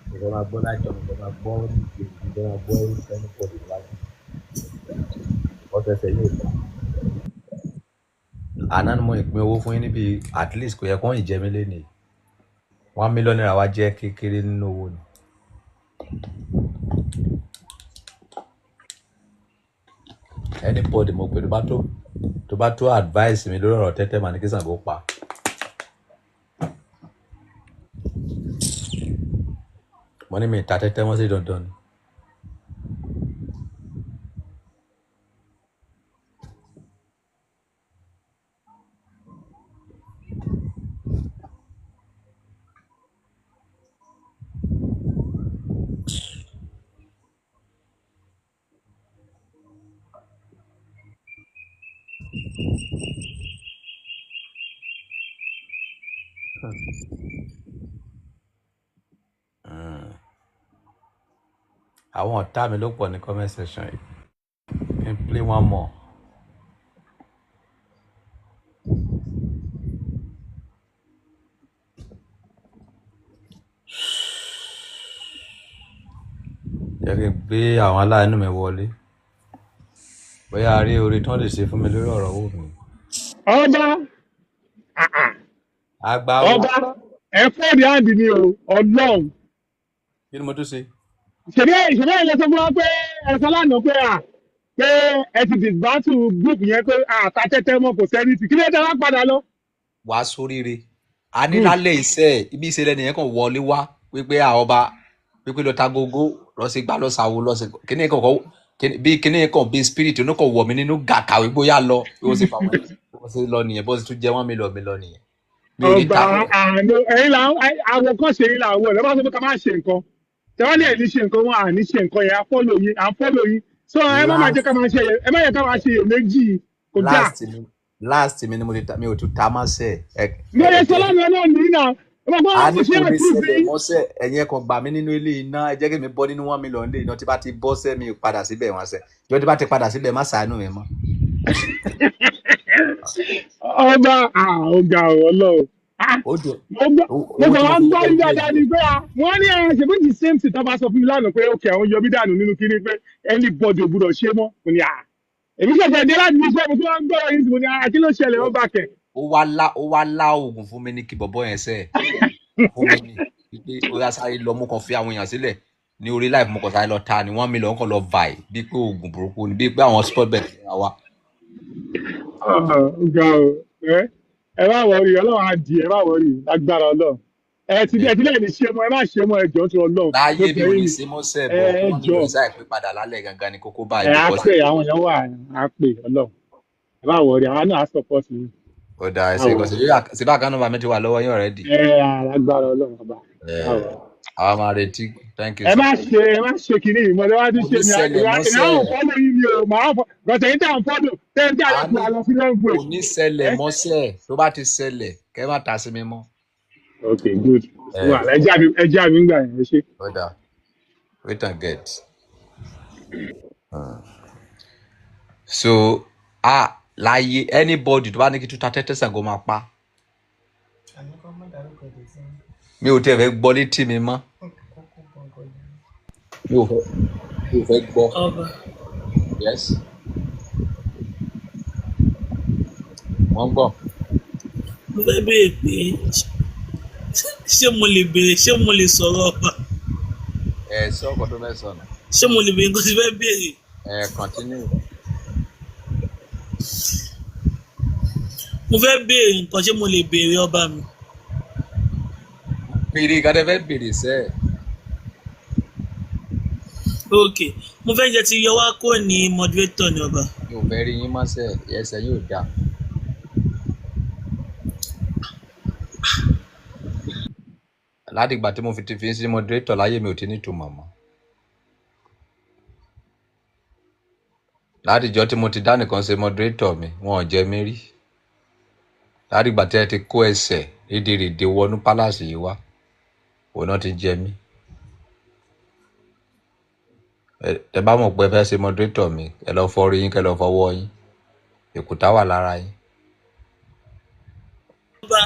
Mo fẹ́ máa gbọ́ láìtàn, mo fẹ́ máa gbọ́ níbi, mo fẹ́ máa gbọ́ anybody láti. Ọ̀sẹ̀sẹ̀ yóò dá. Àná ni mo ìpín owó fún yín níbi, at least kò yẹ kó yìn jẹ mí lénìí. 1 million naira wá jẹ́ kékeré nínú owó ni. Anybody mo pè tó bá tó advice mi lórí ọ̀rọ̀ tẹ́tẹ́, màá ní kí Ṣàngó pa. Mo ní mi ì ta tẹ́tẹ́ wọ́n sí dandan ni. Àwọn ọ̀tá mi ló pọ̀ ní comment section yìí. Kí n play one more. Jẹ́ kí n gbé àwọn aláàánú mi wọlé. Bóyá a rí oore tí wọ́n lè ṣe fún mi lórí ọ̀rọ̀ owó mi. Ọba Àgbà o. Ọba, ẹ fọ́ọ̀dì àǹdí ni o, ọlọ́run. Kí ni mo tún ṣe? Ṣèbí ẹ̀ lọ sọ fún wa pé ẹ sọ lánàá pé à pé ẹ ti dismantle group yẹn, pé à ta tẹ́tẹ́ mọ́, kò sẹ́ni tì kí ló dé wá padà lọ. Wàá sóríire. A ní lálẹ́ iṣẹ́ ibi ìṣẹ̀lẹ̀ nìyẹn kàn wọlé wá wípé à ọba wípé lọ ta gógó lọ sí gbá lọ sàwo lọ sí kíní kan kọ bí kíní kan bí spirit oníkan wọ̀ mí nínú gàkà wípé ó yá lọ bí wọ́n ṣe fà wọ́n bí wọ́n ṣe lọ nìyẹn bó ṣe tún jẹ́ 1 million mi lọ nìyẹn. Mi ò ní Ọba ta mọ́. àánú ẹ̀yin là àwọn kan ṣe yín là wọ̀ lọ́ba sọ pé ká má ṣe nǹkan tẹ́wọ́n lè ní ṣe nǹkan wọn à ní ṣe nǹkan yẹn, à fọ́lọ̀ yín, à ń fọ́lọ̀ yín, so ẹ má máa jẹ́ Last ká máa ṣe, ẹ má yẹ ká máa ṣe iyèméjì, kò dáa. last mi ni mo ti ta, mi ò tún ta mọ́ sẹ́ ẹ Mi ò ẹ lè sọ ẹ lánàá náà nìyí náà ẹ máa gbọ́ a wọn ní kò ṣe kò ní approve ṣẹlẹ̀ yín. mọ́sẹ̀. Ẹ̀yin ẹ̀ kàn gbà mí nínú ilé iná, ẹ jẹ́ kí mi bọ́ nínú 1 million ilé iná. Tí bá ti bọ́ sẹ́ mi ò padà síbẹ̀ wọn sẹ́ jọ tí bá ti padà síbẹ̀ má ṣàánú mi mọ́. Ọba ọgá Ọlọ́run. Ah, Ó dùn mo gbọ́ owó mo tí kàn mo wá fi gbọ́ jẹ ní díẹ̀ dáadáa ni díẹ̀. pé wọ́n ní ṣe bí the same thing tó bá sọ fún mi lánàá pé ok àwọn yọ mí dànù nínú kíní pé anybody ò gbúdọ̀ ṣe mọ́. Mo ní èmi ṣẹ̀ṣẹ̀ dé láti fi iṣẹ́, mo tún wá ń gbọ́rọ̀ yìí, mo ní kí ló ṣẹlẹ̀ Ó ọba kẹ̀. ó wá lá oògùn fún mi ní kí bọ̀bọ́ yẹn sẹ́ fún mi ní wípé ó yá sáré lọ, mo kàn fi àwọn èèyàn sílẹ̀ ní orí life, mo kàn sáré lọ ta ni 1 million kan lọ vai bíi pé oògùn burúkú ni, bíi pé àwọn sport bet ní wa. Ọ̀gá o, ẹ má wọrí, Ọlọ́run á di, ẹ má wọrí, lágbára Ọlọ́run. Ẹ ti lẹ́ẹ̀ ní ṣe mọ́, ẹ má ṣe mọ́, ẹ jọ̀ọ́ tó Ọlọ́run mo Láyé mi bẹ̀ ò yín ní ni. ṣe mọ́sẹ̀ Ẹ bọ̀ kí ẹ 1 million jọ̀ọ́ sáì pé padà lálẹ́ gangan ni kókó ẹ báyìí á because pè àwọn èèyàn wà á pè Ọlọ́run, ẹ má wọrí, àwa náà á support yín. Ó dáa, Ẹ ẹ má ṣe kàn wọrí. sí bá àkànnà mi ti wà lọ́wọ́ yín already. Ẹ alágbára Ọlọ́run ọba, Ẹ ẹ má wọrí. àwa máa retí, thank you Ẹ sir. má ṣe, ẹ má ṣe kínní yìí mọ́, ẹ wá tún Kò ṣe ní mi ṣẹlẹ̀ èmi mọ́sẹ̀. àwọn fọ́lọ̀ yín ni o, màá fọ gọ̀tẹ̀ yín tá à ń fọ́lọ̀ tẹ́ẹ̀ tí A àlẹ́ ní kò lọ sí long kò break. ní ṣẹlẹ̀ Ẹ mọ́sẹ̀, tó bá ti ṣẹlẹ̀ kẹ́ má ta sí mi mọ́. Ok, good. Ẹ Wà ẹ já mi ń gbà yẹn, ẹ ṣe. Ó dáa, wait and get. So láyé anybody tó bá ní kí tún ta tẹ́tẹ́ Ṣàngó máa pa. Àní kọ́ má dárúkọ dé sí Mi ò tiẹ̀ fẹ́ gbọ́ létí mi mọ́. Kókó gangan ni. Mi ò fẹ́ gbọ́. Ọba. Yes, wọ́n gbọ́. Mo fẹ́ béèrè pé ṣé mo lè béèrè, ṣé mo lè sọ̀rọ̀, ọba? Ẹ sọ ọkọ tó fẹ́ sọ nù. Ṣé mo lè béèrè nǹkan tí fẹ́ béèrè? Ẹ continue. Mo fẹ́ béèrè nǹkan, ṣé mo lè béèrè, ọba mi? Béèrè nǹkan tẹ́ fẹ́ béèrè sẹ́ẹ̀. Ok, mo fẹ́ jẹ́ ti yọ wá kúrò ní moderator ni, ọba. Mi ò fẹ́ rí yín mọ́ sẹ́ẹ̀, ẹsẹ̀ yóò dáa. Láti ìgbà tí mo fi ti fi sí moderator láyé mi ò ti nítumọ̀ mọ́. Látijọ́ tí mo ti dá nìkan ṣe moderator mi, wọn ò jẹ mí rí. Láti ìgbà tí ẹ ti kó ẹsẹ̀ rédèrèdè wọnú palace yìí wá, òun náà ti jẹ mí. Ẹ bá mọ̀ pé ẹ fẹ́ ṣe moderator mi, ẹ lọ fọ orí yín, kẹ́ lọ fọwọ́ yín, èkúta wà lára yín. Ọba,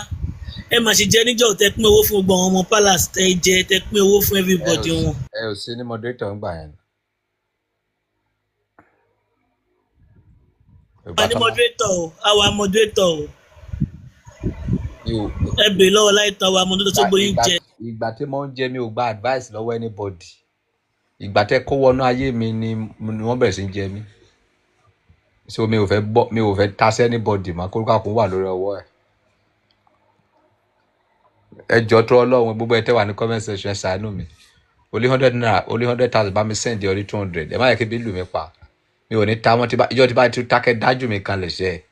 ẹ mà ṣe jẹ níjọ́ tẹ pín owó fún gbogbo àwọn ọmọ palace, tẹ jẹ, tẹ pín owó fún Ẹ ò everybody sí wọn. Ẹ ò sí ní moderator ńgbà yẹn. Ìgbà Wà ní tó máa moderator o, àwa moderator o. Mi ò Ẹ béèrè lọ́wọ́ láìtọ́, àwa moderator tó ìgbà gbóyin ìgbà jẹ. Ìgbà tí mo ń jẹ, mi ò gba advice lọ́wọ́ anybody. Ìgbà tẹ́ kó wọnú ayé mi ni wọ́n bẹ̀rẹ̀ sí í jẹ mí. So mi ò fẹ́ gbọ́, mi ò fẹ́ ta sí anybody mọ́, kó kó wà lórí ọwọ́ ẹ̀. Ẹ jọ tó Ọlọ́run, gbogbo ẹ tẹ́ wà ní comment section, ẹ ṣàánú mi. Only ₦100, only 100,000 bá mi send only 200. Ẹ má yẹ kí bí lù mí pa. Mi ò ní ta wọ́n tí bá ìjọ tí bá ti ta, kẹ́ dájú mi kanlẹ̀ ṣe é.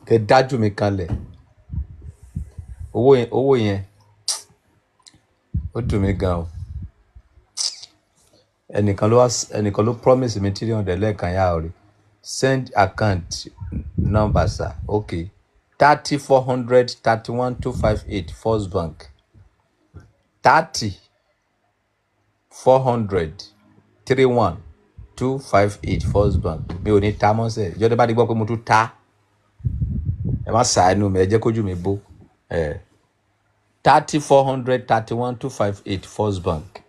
Kẹ́ dájú mi kanlẹ̀. Owó yẹn ó dùn mí gan o. Ẹnìkan ló wá, ẹnìkan ló promise mi 300 lẹ́ẹ̀kan yá o rí. Send account number sir. Okay. 30 400 31 258 First Bank. 30 400 31 258 First Bank. Mi ò ní ta mọ́sẹ̀. Ìjọba bá ti gbọ́ pé mo tún ta, ẹ má ṣàánú mi, ẹ jẹ́ kójú mi bó. 30 400 31 258 First Bank.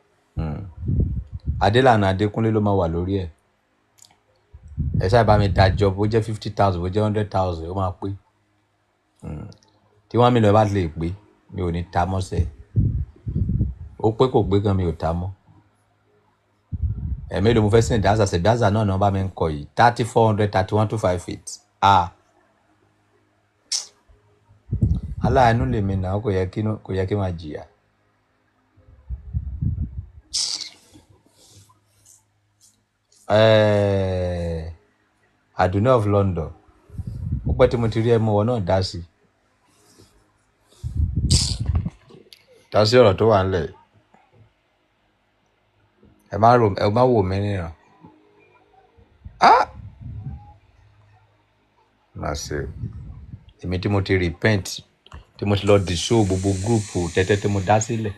Adélànà Adékúnlé ló máa wà lórí ẹ̀. Ẹ ṣáà bá mi dájọ́, bó jẹ́ 50,000, bó jẹ́ 100,000, ó máa pé. Tí 1 million bá lè pé, mi ò ní ta mọ́sẹ̀. Ó pé kò pé gan, mi ò ta mọ́. Ẹ̀mí ló mo fẹ́ sìn dáza sí dáza náà ni wọ́n bá mi ń kọ yìí, 30 400 31 258. Ah, aláàánú lèmi náà, kò yẹ kí n máa jìyà. Àdùnní of London, ó pẹ́ tí mo ti rí ẹ mú wọn náà dá sí dá sí ọ̀rọ̀ tó wà ńlẹ̀ yìí. Ẹ má rò, ẹ má wò mí níran. Ah, má ṣe o. Èmi tí mo ti repent, tí mo ti lọ dissolve gbogbo group tẹ́tẹ́ tí mo dá sílẹ̀.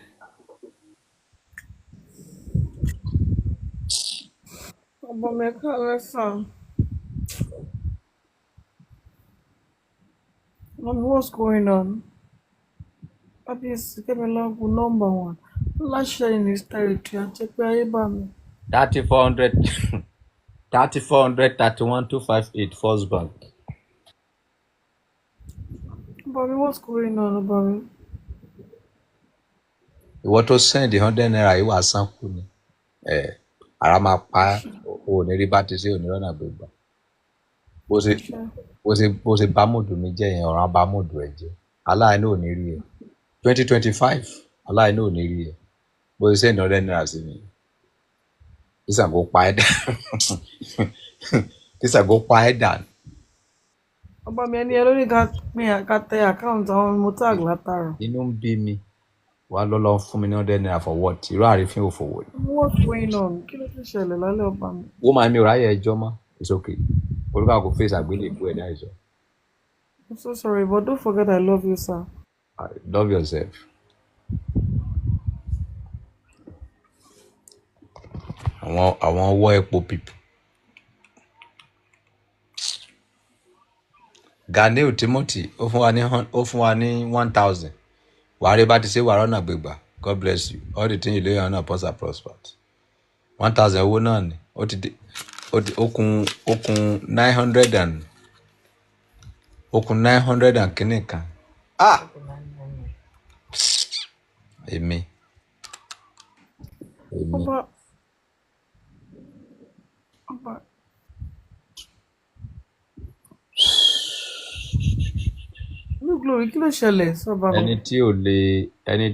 Ọba mi, ẹ káalẹ́ sir. Mommy, what's going on? Kábíyèsí Kẹ́mi Lọ́gùn number one. Láṣẹ in his territory àti pé ayé bá mi. 30 400 30 400 31 258 First Bank. Ọba mi, what's going on, ọba mi? Ìwọ tó send ₦100 yìí, wàá san kú ni. Ẹ ara máa pa ẹ́, o ò ní rí bá ti ṣe, ò ní rọ́nà gbégbá. Bó ṣe Ṣé bó ṣe bá mòdù mi jẹ́ yẹn, ọ̀ràn bá mòdù ẹ̀ jẹ́. Aláàánú ò ní rí ẹ. 2025, aláàánú ò ní rí ẹ. Bó ṣe send ₦100 sí mi. Kí Ṣàngó pa ẹ́ dànù. Kí Ṣàngó pa ẹ́ dànù. Ọba mi, ẹni ẹ lórí ká pín ká tẹ account àwọn mo tag látàrọ. Inú ń bí mi. Wàá lọ lọ fún mi ní ₦100 for what? Irú àrífín òfòwò ni. What's going on? Kí ló tún ṣẹlẹ̀ lálẹ́, ọba mi? Wọ́n máa mi ò ráyè ẹjọ́ mọ́. It's okay. Olúkàkú face àgbélébùú ẹ̀ dáìsọ. I'm so sorry, but don't forget I love you, sir. Love yourself. Àwọn ọwọ́ epo people. Ganiu Timothy, ó fún wa ní 1,000. Wàá rí bá ti ṣe, wàá rọ́nà gbégbà. God bless you. All the things you lay on upon shall prosper. 1,000 owó náà ni. Ó ti dé ó ti ó kún 900 and ó kún 900 and kínní kan. Ah! Èmi. Èmi. Ọba, ọba. New Glory, kí ló ṣẹlẹ̀ sọ́ba mi? Ẹni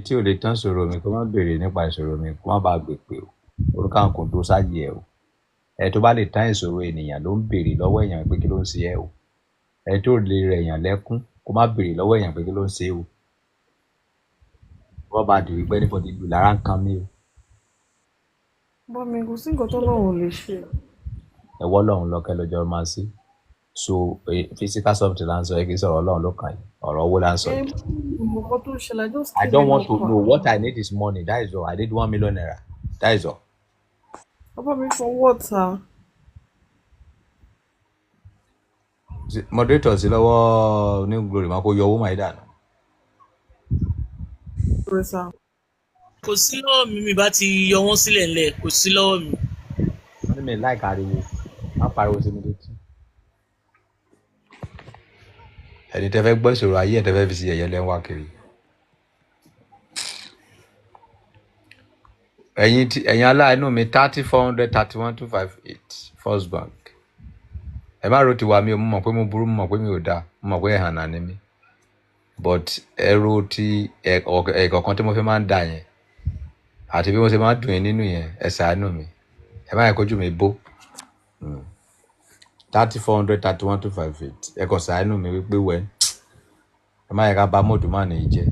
tí ò lè tán ìṣòro mi, kó má béèrè nípa ìṣòro mi, kó má bàa gbèpè o. Olúkàlùkù kò dúró sáyé ẹ o. Ẹni tó bá lè tán ìṣòro ènìyàn ló ń béèrè lọ́wọ́ èèyàn pé kí ló ń ṣe ẹ́ o. Ẹni tó lè rẹ̀ èèyàn lẹ́kún, kó má béèrè lọ́wọ́ èèyàn pé kí ló ń ṣe o. Kó má bàa dì wípé anybody lù lára ń kan mí o. Ọba mi, kò sí nǹkan tọ́lọ́run ò lè ṣe. Ẹ wọ́ Ọlọ́run lọ kẹ́ lọ́jọ́ máa sí. So physical something là ń sọ yìí, kì í sọ̀rọ̀ Ọlọ́run ló kàn yìí. Ọ̀rọ̀ owó là ń sọ Ẹ yìí. nǹkan tó ṣẹlẹ̀, I just I came don't in want to ọkàn. know. What I need is money. That is all. I need ₦1 million. That is all. Ọba mi, for what, sir? Moderator sí lọ́wọ́ New Glory máa kó yọ owó máa dànù. Sorry, sir. Kò sí lọ́wọ́ mi, mi bá ti yọ wọ́n sílẹ̀ ńlẹ̀, kò sí lọ́wọ́ mi. Wọ́n ní mi láìka ariwo. Má pariwo sí mi létí. Ẹni tẹ́ fẹ́ gbọ́ ìṣòro ayé ẹ̀, tẹ́ fẹ́ fi sí ẹ̀yẹ lẹ́ ń wá kiri. Ẹ̀yin tí ẹ̀yin aláàánú mi, 30 400 31 258 First Bank. Ẹ má ro tiwa mi o, mo mọ̀ pé mo burú, mo mọ̀ pé mi ò dáa, mo mọ̀ pé ẹ̀hànà ni mí. But ẹ ro ti ẹ̀kọ̀ọ̀kan tí mo fi máa ń dà yẹn àti bí mo ṣe máa ń dùn yín nínú yẹn, ẹ ṣàánú mi. Ẹ má yẹ kójú mi bó. 30 400 31 258. Ẹ kàn ṣàánú mi wípé wẹ́ ẹ má yẹ ká bà mood má nìyí jẹ́.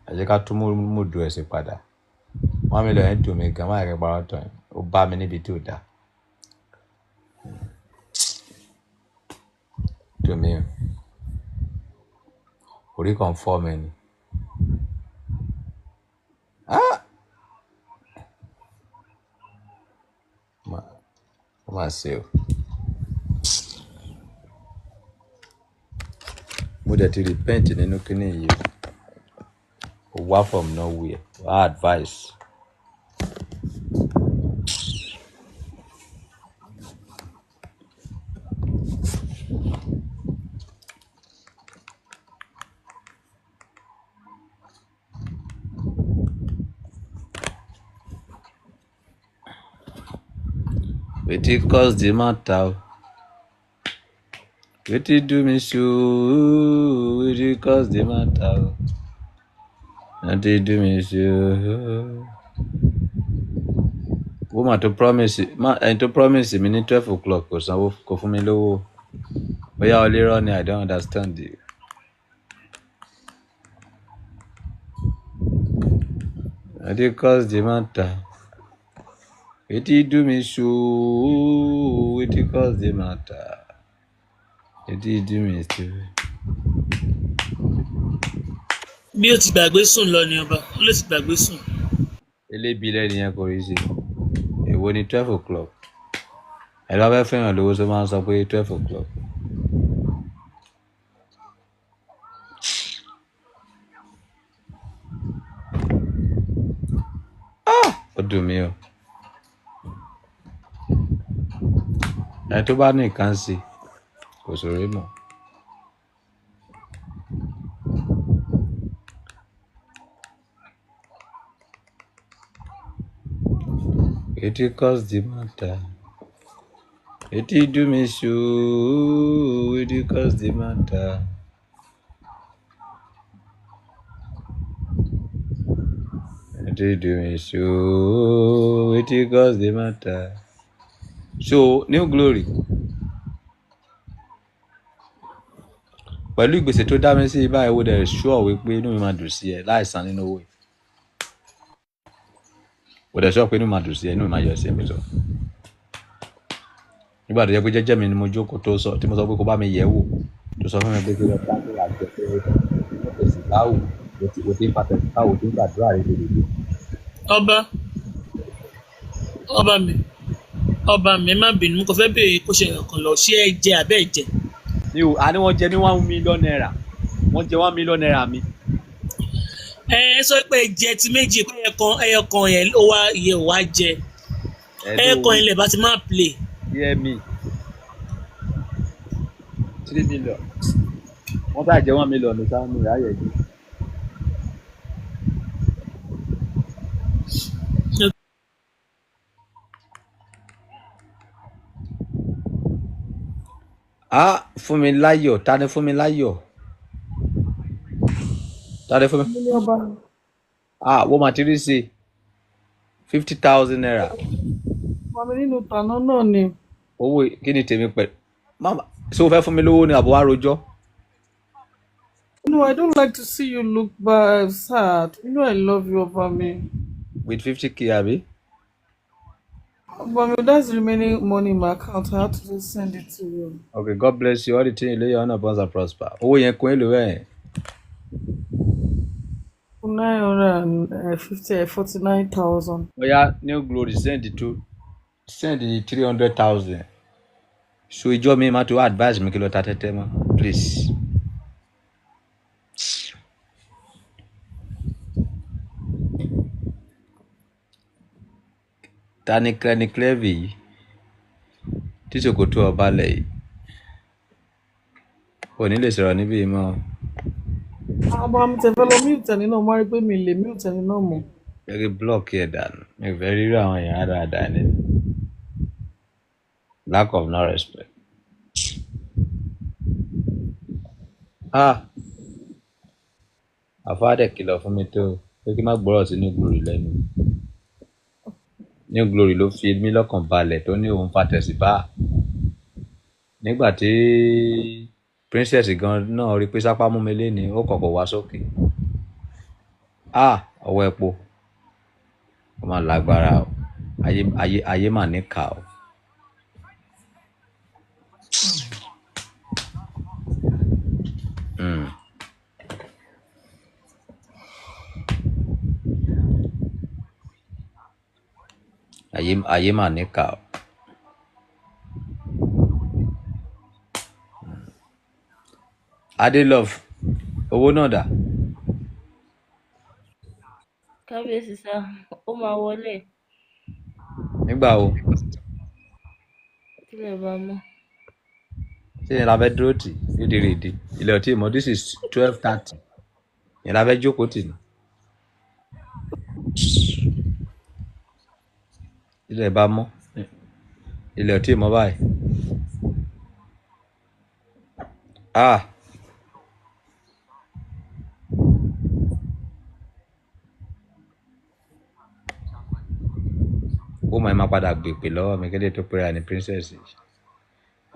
Ẹ jẹ́ ká tún mood ẹ̀ sí padà. 1 million yẹn dùn mí gan, má yẹ kí n parọ́ tán yín. Ó bá mi níbi tí ò dáa. Dùn mí o. Orí kan fọ́ mi ni. Ah! Ó mà ṣe o. Mo dẹ̀ ti repent nínú kíní yìí o. Ó wá from nowhere. Wá advice. Wetin cause the matter o? Wetin do me so? Wetin cause the matter o? Wetin do me so? Woman tó promise ma ẹni tó promise mi ní 12 o'clock kò sanwó, kò fún mi lówó. Bóyá o lè rọ́ ni, I don't understand you. Wetin cause the matter? Wetin do me so? Wetin cause the matter? Wetin do me so? Bí ó ti gbàgbé sùn lọ ni ọba, ó lè ti gbàgbé sùn. Elébi lẹ́ni yẹn kò rí sí. Èwo ni 12 o'clock? Ẹ lọ́ fẹ́ fẹ́ràn lówó tó máa ń sọ pé 12 o'clock. Ó dùn mí o. Ẹni tó bá ní nǹkan sí kò sòrè mọ́. Wetin cause the matter? Wetin do me so? Wetin cause the matter? Wetin do me so? Wetin cause the matter? So New Glory pẹ̀lú ìgbésẹ̀ tó dá mi sí báyìí, wo dẹ̀ sure wípé inú mi máa dùn sí ẹ láì san nínú owó yìí. Wo dẹ̀ sure pé inú mi máa dùn sí ẹ, inú mi máa yọ sí ẹ pẹ̀sọ̀. Nígbà tó jẹ́ pé jẹ́jẹ́ mi ni mo jókòó tó sọ tí mo sọ pé kó bá mi yẹ̀ wò, tó sọ fún mi pé kí lọ bá tó àjọ pé ó ti báwò o ti ń pàtẹ báwo tí ń gbàdúrà rẹ lòdòdò. Ọba, ọba mi, ọba mi, ẹ má bínú, mo kàn fẹ́ béèrè kó ṣe ọ̀kan lọ, ṣé ẹ jẹ àbẹ́ ẹ jẹ? Mi ò, àní wọ́n jẹ ní ₦1 million, wọ́n jẹ ₦1 million mi. Ẹ ẹ sọ pé ẹ jẹ ti méjì, pé ẹyọ kan yẹn ó wá iye ò wá jẹ. Ẹ ẹyọ ló kan yẹn lè bá ti máa play. Hear me, 3 million, wọ́n bá jẹ 1 million ní sáà mi ráyè jù. Ah, fún mi láyọ̀, ta ni fún mi láyọ̀? Ta ni fún mi? Mo ní ọba. Ah, wọ́n máa ti rí sí ₦50,000. Ọba mi, nínú tàná náà ni. Owó kí ni tèmi pẹ̀lú? Mama, ṣé o fẹ́ fún mi lówó ni àbọ̀ wá rojọ́? No, I don't like to see you look bad, sad. You know I love you, ọba mi. With 50K, àbí? Ọba mi, that's the remaining money in my account. I had to just send it to you. Okay, God bless you. All the things you lay your hand upon shall prosper. Owó yẹn kún èlò ẹ̀. 950, 49,000. Bóyá New Glory send the 300,000. So ìjọ mi máa tó advice mi kí lọ ta tẹ́tẹ́ mọ́, please. Ta ni Clenny Clevy yìí? Tí ṣòkòtò ọba lẹ̀ yìí. O ní lè sọ̀rọ̀ níbí yìí mọ́ o. Ọba mi, tẹ fẹ́ lọ mute ẹni náà, mo wá rí pé mi lè mute ẹni náà mọ́. Jẹ́ kí block ẹ̀ dànù. Mi ò fẹ́ rírú àwọn èèyàn dáadáa ni. Lack of no respect. Ah! Àfáà dẹ̀ kìlọ̀ fún mi tó pé kí n má gbọ́rọ̀ sí New Glory lẹ́nu. New Glory ló fi mí lọ́kàn balẹ̀ tó ní òun fa tẹ̀síbá. Nígbà tí Princess gan náà rí pé sápá mú mi léni, ó kọ̀kọ̀ wá sókè. Ah! Ọwọ́ epo. Ó máa lágbára o. Ayé ayé ayé mà níkà o. Ayé ayé mà níkà o. Adelove, owó náà dà? Kábíyèsí sá, ó máa wọlé. Nígbà wo? Tílẹ̀ bá mọ́. Ṣé yẹn la fẹ́ dúró tì rédèrèdè? Ilẹ̀ ọtí ìmọ̀, this is 12:30. Yẹn la fẹ́ jókòó tì ní. Ilẹ̀ bá mọ́. Ilẹ̀ ọtí ìmọ̀ báyìí. Ah! Ó máa ma padà gbèpè lọ́wọ́ mi kéde tó pera ní princess yìí.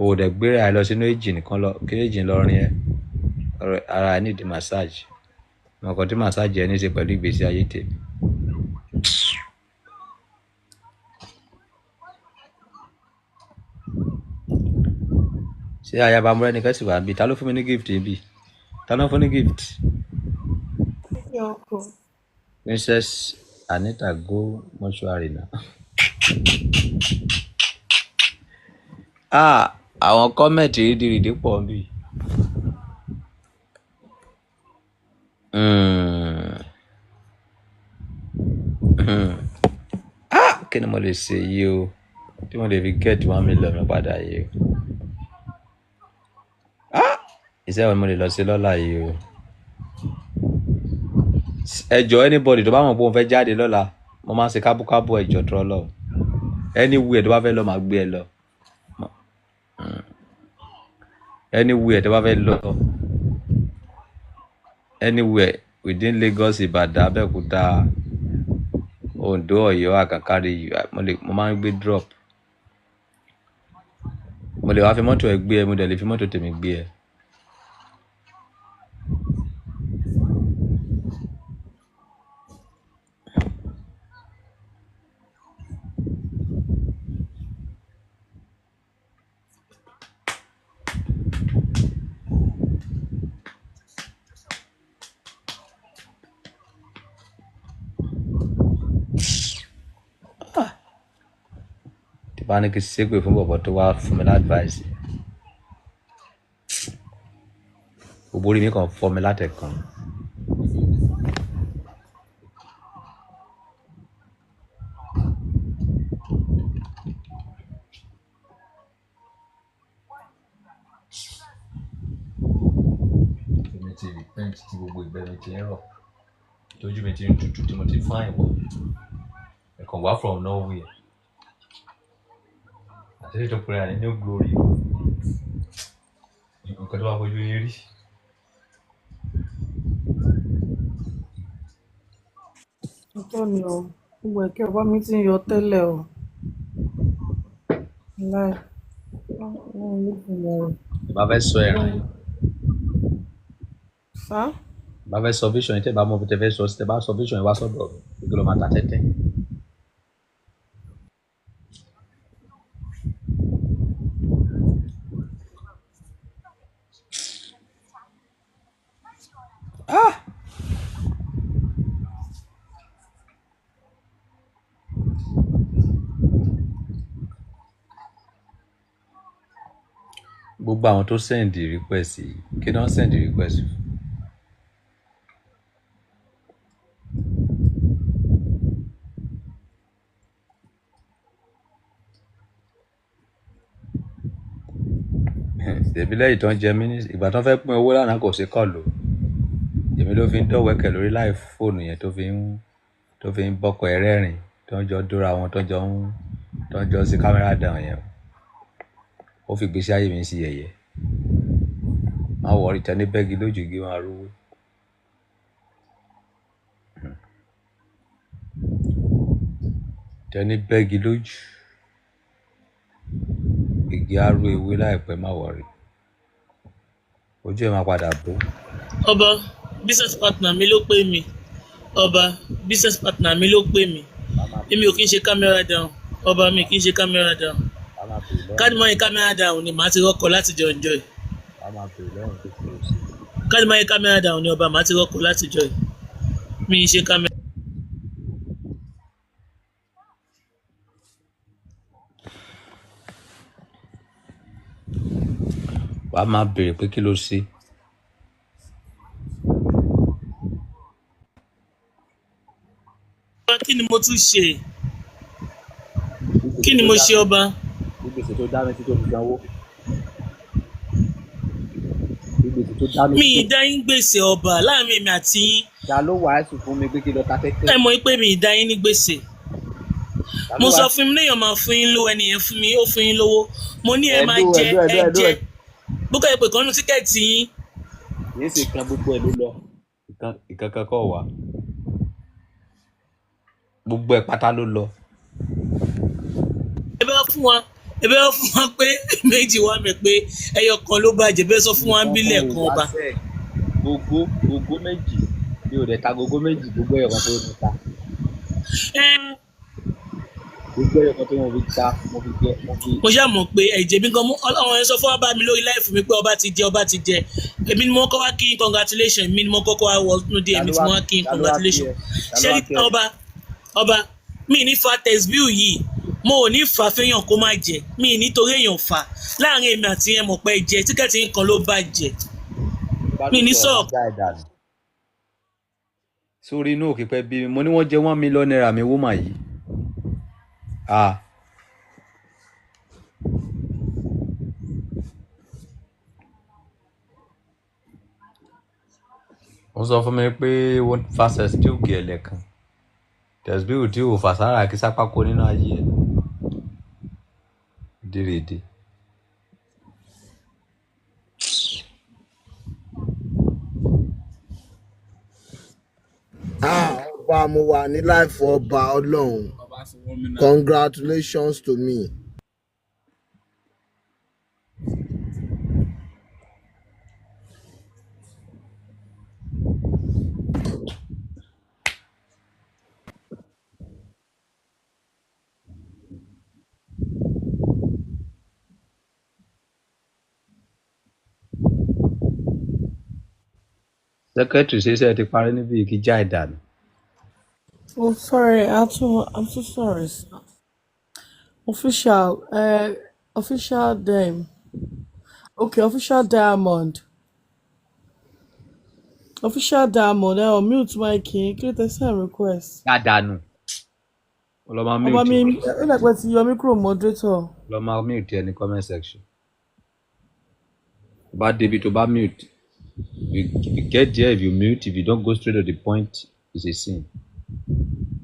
O ò dẹ̀ gbéra ẹ lọ sínú èjì nìkan lọ kí èjì lọ rin ẹ. Ara ẹ nídìí massage. Mọ̀ nǹkan tí massage ẹ ní í ṣe pẹ̀lú ìgbésí ayé tèmi. Ṣé ayaba Mọ́rẹ́nikẹ́ sì wà níbí? Ta ló fún mi ní gift níbí? Ta ló fún ní gift? Ọkọ. Princess Anita go mortuary now. Ah, àwọn kọ́mẹ̀tì rídìrídì pọ̀ níbí. Ah, kí ni mo lè ṣe yìí o? Tí mo lè fi get 1 million mi padà yìí o. Ah, iṣẹ́ wo ni mo lè lọ sí lọ́la yìí o? Ẹ jọ̀ọ́, anybody tó bá mọ̀ pé òun fẹ́ jáde lọ́la, mo máa ń ṣe kábúkábú, ẹ jọ̀ọ́ tó lọ. Anywhere tó bá fẹ́ lọ, màá gbé ẹ lọ. Anywhere tó bá fẹ́ lọ. Anywhere within Lagos, Ìbàdàn, Abẹ́òkúta, Oǹdó, Ọ̀yọ́, Àkàkárí, mo máa ń gbé drop. Mo lè wá fi mọ́tò ẹ gbé ẹ, mo dẹ̀ lè fi mọ́tò tèmi gbé ẹ. Tí bá ní kí n ṣépè fún bọ̀bọ̀ tó wá fún mi l'advice. Gbogbo orí mi kàn fọ́ mi látẹ̀kan. Èmi ti repent tí gbogbo ìgbẹ́ mi ti ń rọ̀. Tójú mi ti ń tutù tí mo ti fine wọ̀. Ẹ̀kan wá from nowhere. Àti tó pera ní new glory. Nǹkan tó bá fojú yín rí. Ọ̀tọ̀ ni o, gbogbo ẹ̀kẹ́ ọba mi ti ń yọ tẹ́lẹ̀ o. Láì, wọ́n ń lè mọ̀ ọ́. Tí bá fẹ́ sọ ẹ̀rìn. Sá? Bá fẹ́ sọ vision yìí, tẹ́ bá mọ bí tẹ́ fẹ́ sọ sí, tẹ́ bá sọ vision yìí wá sọ́dọ̀ mi, kí ló máa ta tẹ́tẹ́. Ah! Gbogbo àwọn tó send request yìí, kí ni wọ́n send request fún? Ṣèbí lẹ́yìn tó ń jẹ mí ní ìgbà tó ń fẹ́ pín owó lánàá kò sí kọ̀ lò. Èmi ló fi ń dọ̀wẹ́kẹ̀ lórí láì fóònù yẹn tó fi ń bọ́kọ ẹ rẹ́rìn tó ń jọ dóra wọn tó ń jọ sí camera down yẹn. Ó fi ìgbésí ayé mi sí yẹ̀yẹ́. Má worry, tẹni bẹ́gi lójú igi máa rúwé. Tẹni bẹ́gi lójú igi á rú ewé láìpẹ́, má worry. Ojú ẹ̀ máa padà bó. Ọba, business partner mi ló pè mí. Ọba, business partner mi ló pè mí. Èmi ò kí ń ṣe camera down. Ọba, mi kì í ṣe camera down. A máa bèrè lọ́wọ́ Káàdì máa ń camera down ni màá ti rọ́kọ̀ láti jọ enjoy. A máa bèrè lọ́wọ́ pé kí ló ṣe. Káàdì máa ń camera down ni, ọba, màá ti rọ́kọ̀ láti jọ. Mi ì ṣe camera. Wàá máa béèrè pé kí ló ṣe. Ọba, kí ni mo tún ṣe? Kí ni mo ṣe, ọba? Gbèsè tó dá mi tí tó fi sanwó, gbèsè tó dá mi Mi tí ì tó dá yín gbèsè, ọba, láàrin èmi àti yín. Ta ló wàásù fún mi pé kí lọ ta tẹ́tẹ́? Ẹ mọ̀ pé mi ì dá yín ní gbèsè. Ta ló Mo sọ wàásù? fún mi léèyàn máa fún yín lówó, ẹni yẹn fún mi, ó fún yín lówó. Mo ní ẹ máa Ẹ̀dó jẹ ẹ̀dó ẹ̀dó ẹ ẹ̀dó jẹ bókà ẹ pè kàn nínú tíkẹ́ẹ̀tì yín. Kì í ṣe kan gbogbo ẹ̀ ló lọ. Ìkankan kọ̀ wá, gbogbo ẹ̀ pátá ló lọ. Ẹ bá fún wa, ẹ bá fún wa pé méjì wá mẹ́ pé ẹyọ kan ló bàjẹ́ bẹ́ẹ̀ sọ fún wa ń Ìkankan bílẹ̀ ò kan, wá ọba. sẹ́ẹ̀. Gógó gógó méjì mi ò dẹ̀ ta gógó méjì, gbogbo ẹ̀yọ̀ kan tó mo ta. Ẹ Gbogbo ẹ̀yọ̀ kan tó mo fi ta, mo fi jẹ, mo fi. Mo ṣáà mọ̀ pé ẹ̀jẹ̀ mi gan ọlọ́run ẹ sọ fún ọba mi lórí láìfù mi pé ọba ti jẹ, ọba ti jẹ. Èmi ni mo kọ́ wá kí n congratulation, èmi ni mo kọ́kọ́ wá wọ inú dé Ta èmi ló tí wá mo wá kí n ta ló wá kí congratulation. ẹ? Ta ló Ṣé wá rí kí ẹ? ọba, ọba mi ní fa tẹ̀síbíù yìí, mo ò ní fà fẹ́yàn kó má jẹ, mi ì nítorí èèyàn fà láàrin èmi àti ẹ mọ̀ pé jẹ tíkẹ́ẹ̀tì nǹkan ló bàjẹ́. Bá Mi tún ní sọ̀rọ̀ sọ̀rọ̀. máa já ẹ̀ dànù. Sórí inú òkè pẹ́ bí mi, mo ní wọ́n jẹ́ ₦1 million mi wúmà yìí. Ah. Ó sọ fún mi pé wọ́n fa tẹ̀síbíù gẹ̀lẹ̀ kan, tẹ̀síbíù tí ò fà sára kí sápá kó nínú ayé ẹ̀ dèrèdè. Ah, ọba, mo wà ní láìfọ ọba ọlọ́run. Congratulations to me. Secretary ṣe iṣẹ́ ti parí níbi kí já ẹ̀ dànù. Oh, sorry, I'm so sorry, sir. Official, official dame. Okay, official diamond. Official diamond. Mute mic. Yín. Kí ló tẹ send request? Já dànù. Ó lọ máa Ọba mute mi, ẹ. ó dàgbẹ́ ti yọ mí kúrò moderator. Lọ máa mute ẹ ní comment section. Tó bá débi tó bá mute, you get there if you mute, if you don't go straight to the point, it's a sin.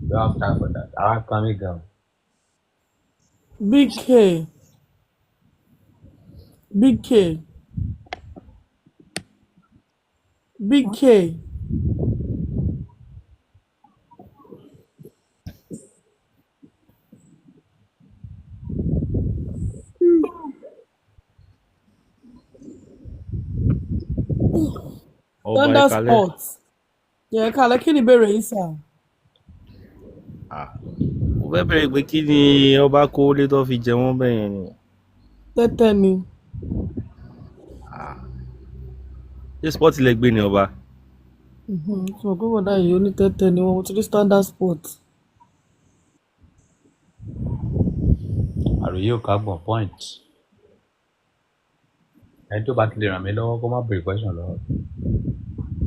You don't have time for that. Ara kan mi gan. Big K, Big K, Big K. Ọba, ẹ Thunder kalẹ́. Sports. Yẹ kálẹ̀, kí ni ìbéèrè yín, sir? Ah, mo fẹ́ bẹ̀rẹ̀ pé kí ni ọba kó lé tó fi jẹ wọ́n bẹ́ẹ̀ yẹn ni? Tẹ́tẹ́ ni. Ah, ṣé sport lẹ gbé ni, ọba? Sọ pé bọ̀dá yìí ó ní tẹ́tẹ́ ni wọ́n, mo ti rí Standard Sports. Àròyé ò kágbọ̀n point. Ẹni tó bá ti lè ràn mí lọ́wọ́ kó má béèrè question lọ́wọ́.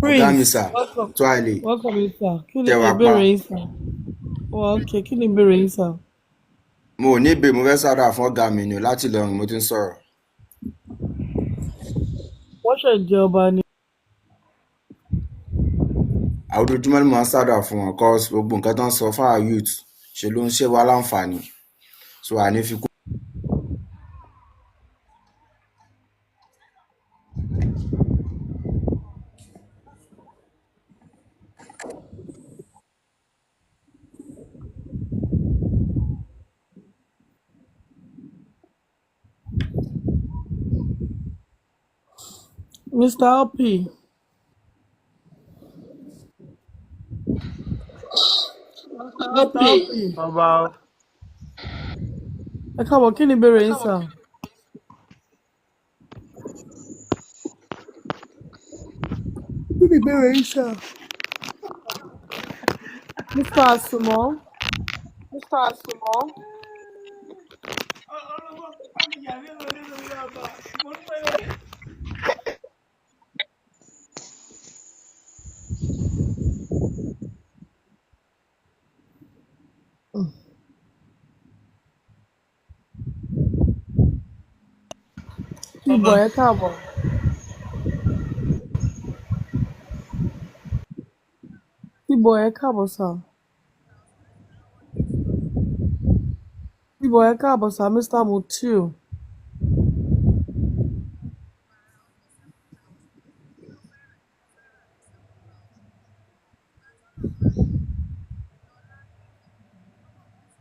Ọ̀gá mi Prince, sà, welcome. tó àlè Welcome yín, sir. Kí ni tẹ wá pa. ìbéèrè yín, sir? Well, okay, kí ni ìbéèrè yín, sir? Mo ò ní ìbéèrè, mo fẹ́ sàdúrà fún ọ̀gá mi ni o, láti Ìlọrin mo ti ń sọ̀rọ̀. Wọ́n ṣẹ̀ jẹ ọba ni. Àwọn ojoojúmọ́ ni mo máa ń sàdúrà fún wọn cause gbogbo nǹkan tó ń sọ fún our youth ṣe ló ń ṣe wá láǹfààní. So àní fi kú. Mr. LP, Mr. LP. Ọba. Ẹ káàbọ̀, kí ni ìbéèrè yín, sir? Kí ni ìbéèrè yín, sir? Mr. Asumo. Ọba T-boy ẹ káàbọ̀. T-boy ẹ káàbọ̀ sà. T-boy ẹ káàbọ̀ sà, Mr. Mutiu.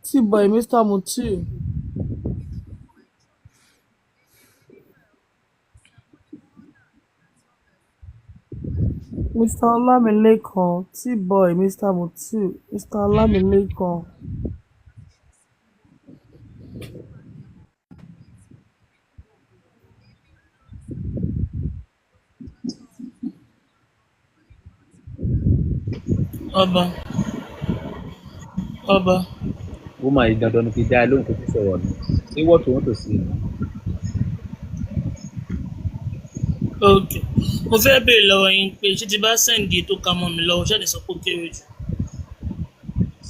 T-boy, Mr. Mutiu. Mr. Olamilekan, T-boy, Mr. Mutiu, Mr. Olamilekan. Ọba ọba Woman yìí dandan ni kí n dá ẹ lóhùn kó tó sọ̀rọ̀ ni. Say what you want to say ni. Ok, mo fẹ́ béèrè lọ́wọ́ yín pé ṣé ti bá send tó ka mọ́ mi lọ́wọ́, ṣé ẹ lè sọ pé ó kéré jù?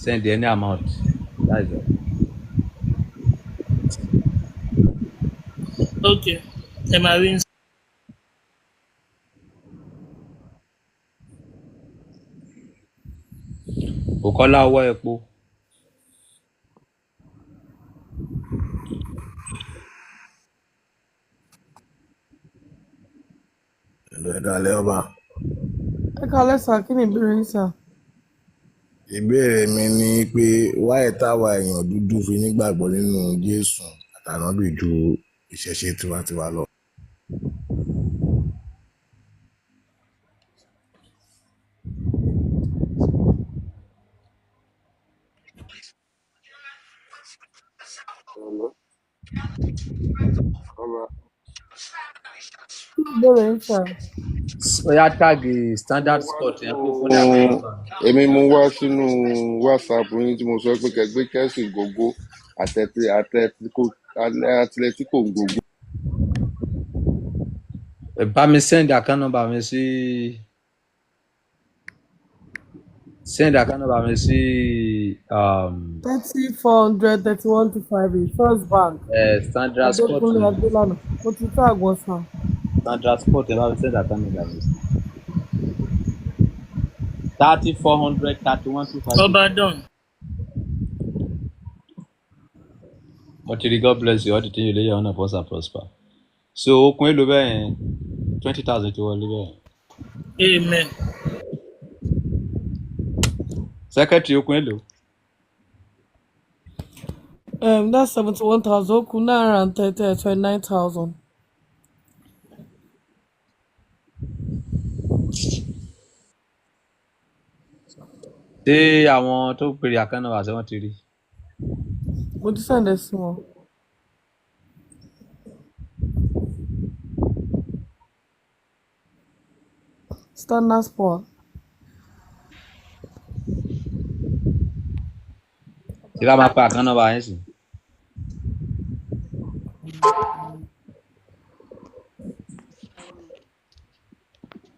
Send any amount. That's all. Ok, ẹ máa rí. Bùkọ́lá ọwọ́ epo. Ẹ̀lú ẹ̀dá alẹ́ ọba. Ẹ káalẹ́ sà, kí ni ìbéèrè yín sà? Ìbéèrè mi ni pé wáyé táwa èèyàn dúdú fi nígbàgbọ́ nínú Jésù àtànábì ju ìṣẹ̀ṣe tiwantiwa lọ. Hello, ọba. Kí ni ìbéèrè yín sà? Ó yá, tag standard sport yẹn kó fún ní account number. Èmi mo wá sínú WhatsApp yín tí mo sọ pé kẹgbẹ́ Chelsea gógó àtẹ̀tí Atletico Atletico gógó. Ẹ bá mi send account number mi sí, send account number mi sí 30 431 258, First Bank. Standard sport Adékúnlé yẹn. Adélànà. Mo ti tag wọn sà. Standard sport ẹ bá mi send account number mi sí. 30 431 258. Ọba don. Mo ti rí. God bless you all the things you lay your hand upon shall prosper. So okun èlò bẹ́ẹ̀ yẹn, 20,000 ti wọlé bẹ́ẹ̀ yẹn. Amen. Secretary, okun èlò. That's 71,000. Ó kù 930, 29,000. Ṣé àwọn tó pèrè account number, ṣé wọ́n ti rí? Mo ti send ẹ sí wọn. Standard sport. Ṣé ká máa pa account number yẹn sí?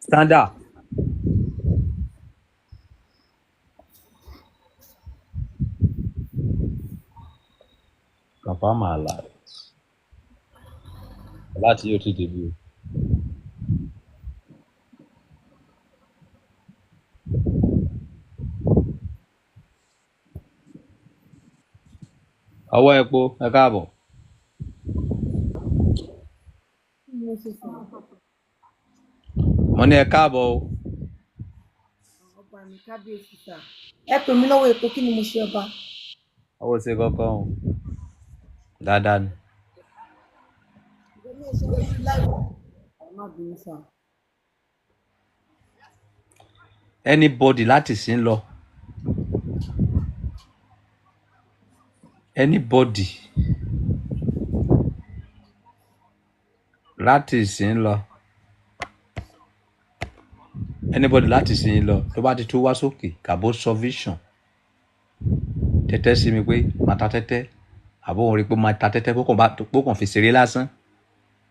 Standard. Confirm àlà láti yóò ti dèbí o. Ọwọ́ epo, ẹ káàbọ̀. Kí ni mo ṣe sà? Mo ní ẹ káàbọ̀ o. Ọba mi, kábíyèsí sà. Ẹ pè mí lọ́wọ́ epo, kí ni mo ṣe, ọba? Ọwọ́ ṣe kankan o. Dáadáa ni. Ìgbẹ́ mi ò ṣe lórí láì. Ẹ má bínú sà. Anybody láti sí lọ. Anybody láti ìsìn lọ. Anybody láti ìsìn lọ tó bá ti tó wá sókè kàbó sọ vision tẹ́tẹ́ sí mi pé máa ta tẹ́tẹ́, àbó òun rí pé máa ta tẹ́tẹ́, kó kàn fi ṣeré lásán,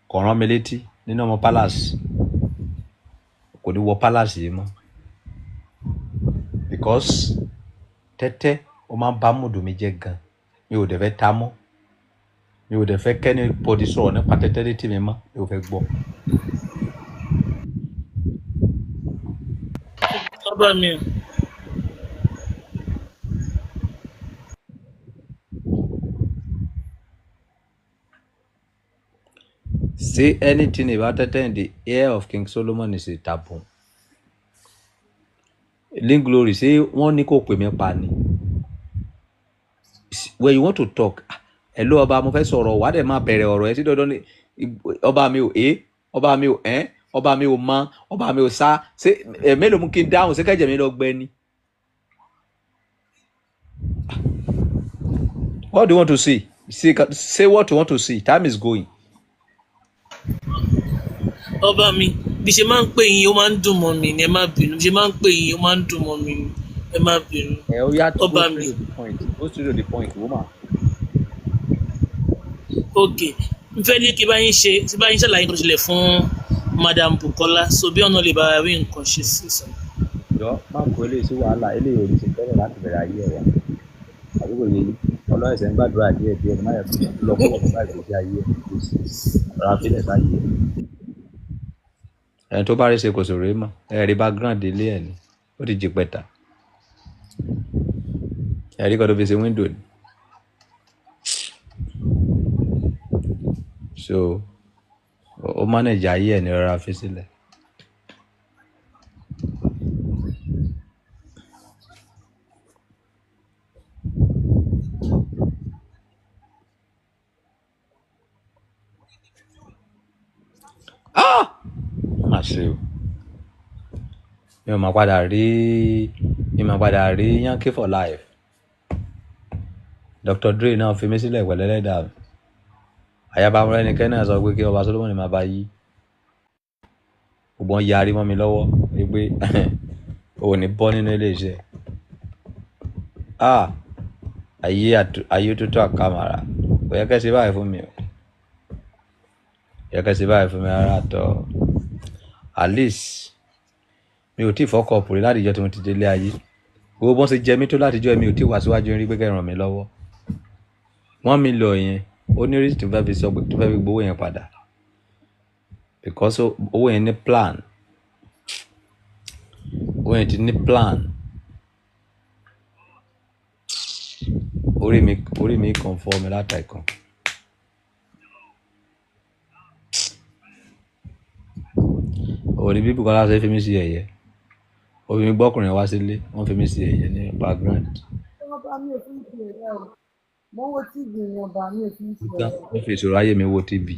kò rán mi létí nínú ọmọ palace, kò ní wọ palace yìí mọ́, because tẹ́tẹ́ ó máa ń bá mood mi jẹ́ gan, mi ò dẹ̀ fẹ́ ta mọ́. Mi ò dẹ̀ fẹ́ kẹ́ni bọ́dí sọ̀rọ̀ nípa tẹ́tẹ́ létí mi mọ́, mi ò fẹ́ gbọ́. Ọba mi, Say anything about tẹ́tẹ́ in the ear of King Solomon is a taboo. Link Glory, ṣé wọ́n ní kò pè mí pa ni? When you want to talk, hello ọba, mo fẹ́ sọ̀rọ̀, wàá dẹ̀ máa bẹ̀rẹ̀ ọ̀rọ̀ ẹ sí dandan ni ọba mi ò é, ọba mi ò ẹ́, ọba mi ò mọ, ọba mi ò sá, ṣé ẹ̀ mélòó mú kí n dáhùn, ṣé kẹ́jẹ̀ mi lọ gbẹ ni? What do you want to see? Say what you want to see. Time is going. Ọba mi, bí ṣe máa ń pè yín ó máa ń dùn mọ́ mi ni, ẹ má bínú. Bí ṣe máa ń pè yín ó máa ń dùn mọ́ mi ni, ẹ má bínú. Ẹ ó yá, go Ọba straight mi, to the point. Go straight to the point, woman. Ok, n fẹ́ ní kí bá yín ṣe, tí bá yín ṣàlàyé nǹkan tó ṣẹlẹ̀ fún Madam Bukola, so bí ọ̀nà lè bá rí nǹkan ṣe sí sàn. Jọ má kó eléyìí sí wàhálà, eléyìí ò ní ṣe tẹ́lẹ̀ láti bẹ̀rẹ̀ ayé ẹ̀ wá. Àbí kò yé yín? Ọlọ́run ẹ̀sẹ̀ ń gbàdúrà díẹ̀ díẹ̀ ní má yẹ kó lọ kó ọ̀pọ̀ ìgbésí ayé ẹ̀ rárá fílẹ̀ sáyé ẹ̀. Ẹni tó bá rí ṣe kò sì rí mọ̀, ẹ rí background ilé ẹ̀ ni, ó ti jí pẹ̀tà. Ẹ rí kan tó fi ṣe window ni. So ó manage ayé ẹ̀ ní rárá fi sílẹ̀. Ah! Má ṣe o. Mi ò máa padà rí, mi máa padà rí Yankee for life. Dr. Dre náà fi mí sílẹ̀ pẹ̀lú ẹlẹ́dàá mi. Ayaba Mọ́rẹ́nikẹ́ náà sọ pé kí ọba Solomoni máa bá yí. Gbogbo wọn yarí mọ́ mi lọ́wọ́ wípé o ò ní bọ́ nínú ilé iṣẹ́. Ah! Ayé tó tó àkàmàrà. Kò yẹ kẹ́ ṣe báyìí fún mi o. Kò yẹ kẹ́ ṣe báyìí fún mi rárá tọ́. At least mi ò tí ì fọ́kọ̀ ọ̀pùrẹ́ láti ìjọ tí mo ti délé ayé. Gbogbo bọ́n ṣe jẹ mí tó látijọ́ mi ò tí ì wá síwájú rí pé kẹ́ ràn mí lọ́wọ́. 1 million yẹn, ó ní reason tó fẹ́ fi sọ pé tó fẹ́ fi gbowó yẹn padà. Because owó yẹn ní plan. Owó yẹn ti ní plan. Orí mi kàn fọ́ mi látàìkan. Òní bí Bùkọ́lá ṣe fi mí sí ẹ̀yẹ. Obìnrin gbọ́kùnrin wá sílé, wọ́n fi mí sí ẹ̀yẹ ní background. Ọba mi ò fi ń ṣe ẹ̀yẹ o, mo ń wo TV ni, ọba mi ò fi ń ṣe Tán, ẹ̀yẹ. ó fi ìṣòro ayé mi wo TV.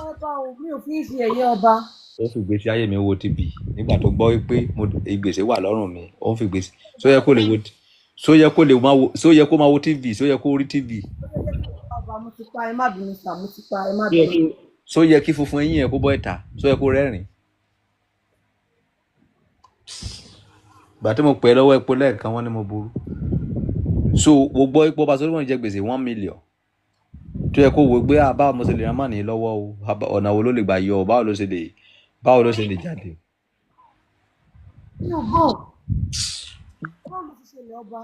Ọba o, mi ò fi ń ṣe ẹ̀yẹ ọba. Ó fi ìgbésí ayé mi wo TV. Nígbà tó gbọ́ wípé ìgbésẹ̀ wà lọ́rùn mi, ó ń fi ìgbésí. Ṣó yẹ kó lè wo, ṣó yẹ kó lè máa wo, ṣó yẹ kó máa wo TV, ṣó yẹ kó rí TV? Ọba, mo ti pa, ẹ má bínú sà, mo ti pa, ẹ má bínú. Ṣó yẹ kí funfun eyín ẹ kó bọ́ ìta? Ṣó yẹ kó rẹ́rìn-ín? Ìgbà tí mo pè é lọ́wọ́ epo lẹ́ẹ̀kan, wọ́n ní mo burú. So mo gbọ́ ipò ọba Solomon jẹ gbèsè 1 million. Tó yẹ kó wo pé ah, báwo mo ṣe lè ràn mọ́ni lọ́wọ́ o, ọ̀nà wo ló lè gbà yọ o, báwo ló ṣe lè jáde. Mi ò gbọ́, báwo ló ti ṣẹlẹ̀ ọba?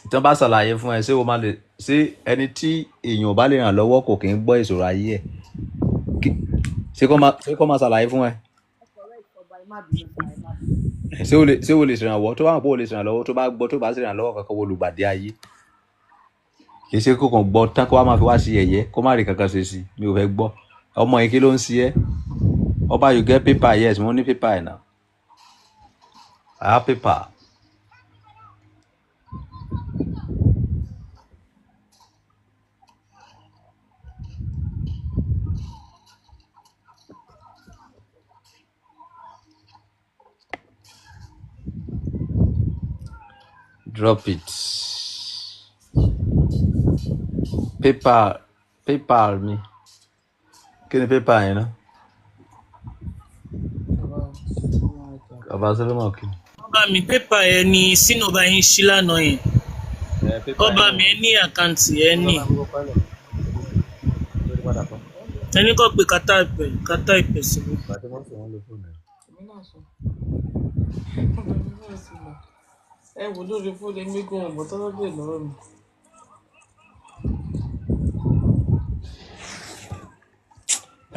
Tí wọ́n bá ṣàlàyé fún ẹ, ṣé o máa lè ṣé ẹni tí èèyàn ò bá lè ràn lọ́wọ́ kò kí ń gbọ́ ìṣòro ayé ẹ̀? Ṣé kó máa ṣàlàyé fún ẹ? Correct ọba, ẹ má bínú sà, ẹ má bínú. Ṣé o lè ṣèrànwọ́? Tó bá mọ̀ pé o lè ṣèrànlọ́wọ́, tó bá gbọ́, tó bá ṣèrànlọ́wọ́ kankan, wo olùgbàdé ayé. Kì í ṣe kó kàn gbọ́ tán kó wá máa fi wá sí ẹ̀yẹ, kó má rí kankan ṣe sí i. Mi ò fẹ́ gbọ́. Ọmọ yìí kí ló ń ṣe ẹ́? Ọba, you get paper? Yes, mo ní paper ẹ̀ náà. I have paper. Drop it. PayPal, PayPal mi. Kí ni PayPal yẹn náà? Ọba Solomon Ajayi. Ọba Solomon kí ni? Ọba mi, pépà ẹ ní sínú ọba yín ṣí lánàá yẹn. Ẹ PayPal Ọba yẹn mi, náà. ẹ ní àkáǹtì ẹ ní. Ọba mi kọ́kọ́ lẹ̀ lórí padà kọ́. Ẹni kọ́ pé kátà ìpè sí mi. Ìgbà tí wọ́n sọ wọ́n lo fóònù ẹ̀. Èmi náà sọ. Ọba mi náà sì lọ. Ẹ wò lórí fóònù, èmi gan ọ̀bọ̀ tọ́lọ́ bèèrè lọ́wọ́ mi.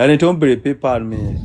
Ẹni tó ń béèrè PayPal mi yẹn.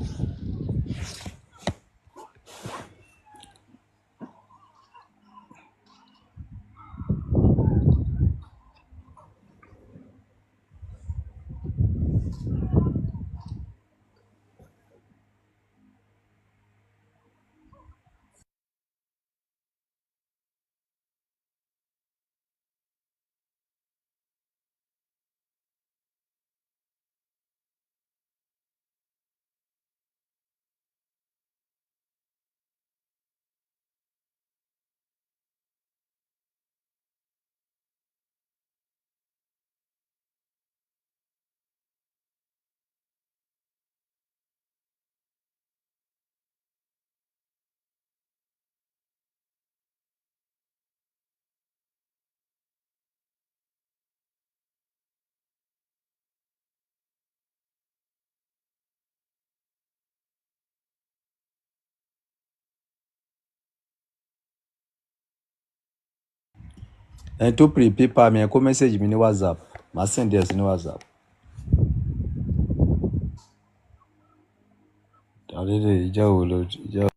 Ẹni tó béèrè PayPal mi yẹn kó message mi ní WhatsApp. Màá send ẹ̀ sí ní WhatsApp. Àdédé ìjọ́ wo ló ìjọ́.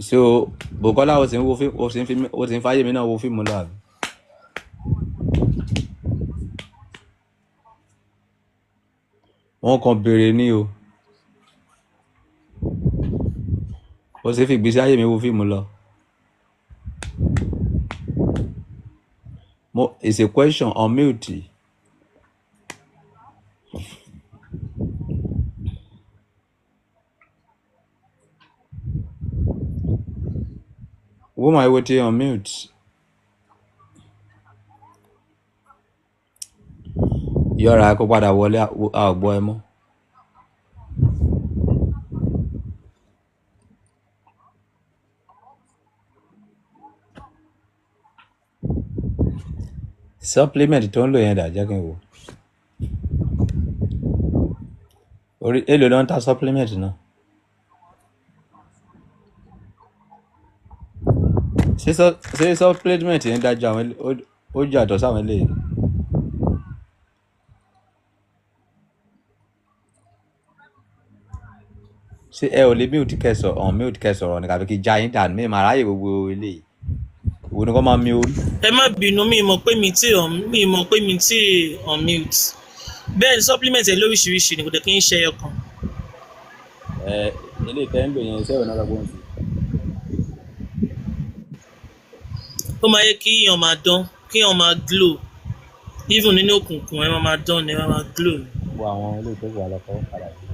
So Bukola, o sì ń wo fíìmù, o sì ń fi o sì ń fáyé mi náà wo fíìmù lọ àbí? Wọ́n kàn béèrè ní o. O sì fi ìgbésí ayé mi wo fíìmù lọ. Mo it's a question on mute. Woman ìwé ti on mute. Yọra kó padà wọlé, a ò gbọ́ ẹ mọ́. Supplement tó ń lò yẹn dà, jẹ́ kí n wò. Orí èlò ló ń ta supplement náà? Ṣé supplement yẹn dájú àwọn ó yàtọ̀ sáwọn eléyìí? Ṣé ẹ ò lè mute kẹsọ̀ on mute kẹsọ̀rọ̀ ní kàbí kí já yín dànù mí màá ráyè gbogbo eléyìí. Ìwo ni kò máa mi orí. Ẹ má bínú, mi mọ̀ pé mi tí on mi mọ̀ pé mi tí on mute. Bẹ́ẹ̀ ni supplement ẹ̀ lóríṣiríṣi ni, kò dẹ̀ kí ń ṣe ẹyọ kan. Ẹ eléyìí tẹ́ ń lò yẹn, iṣẹ́ ìwé náà lọ́gbọ́n sí. Ó máa yẹ kí èèyàn máa dán, kí èèyàn máa glow, even nínú òkùnkùn ẹ máa máa dán ni, ẹ máa máa glow ni. Gbogbo àwọn eléyìí tó wà lọ́kọ́ padà sí.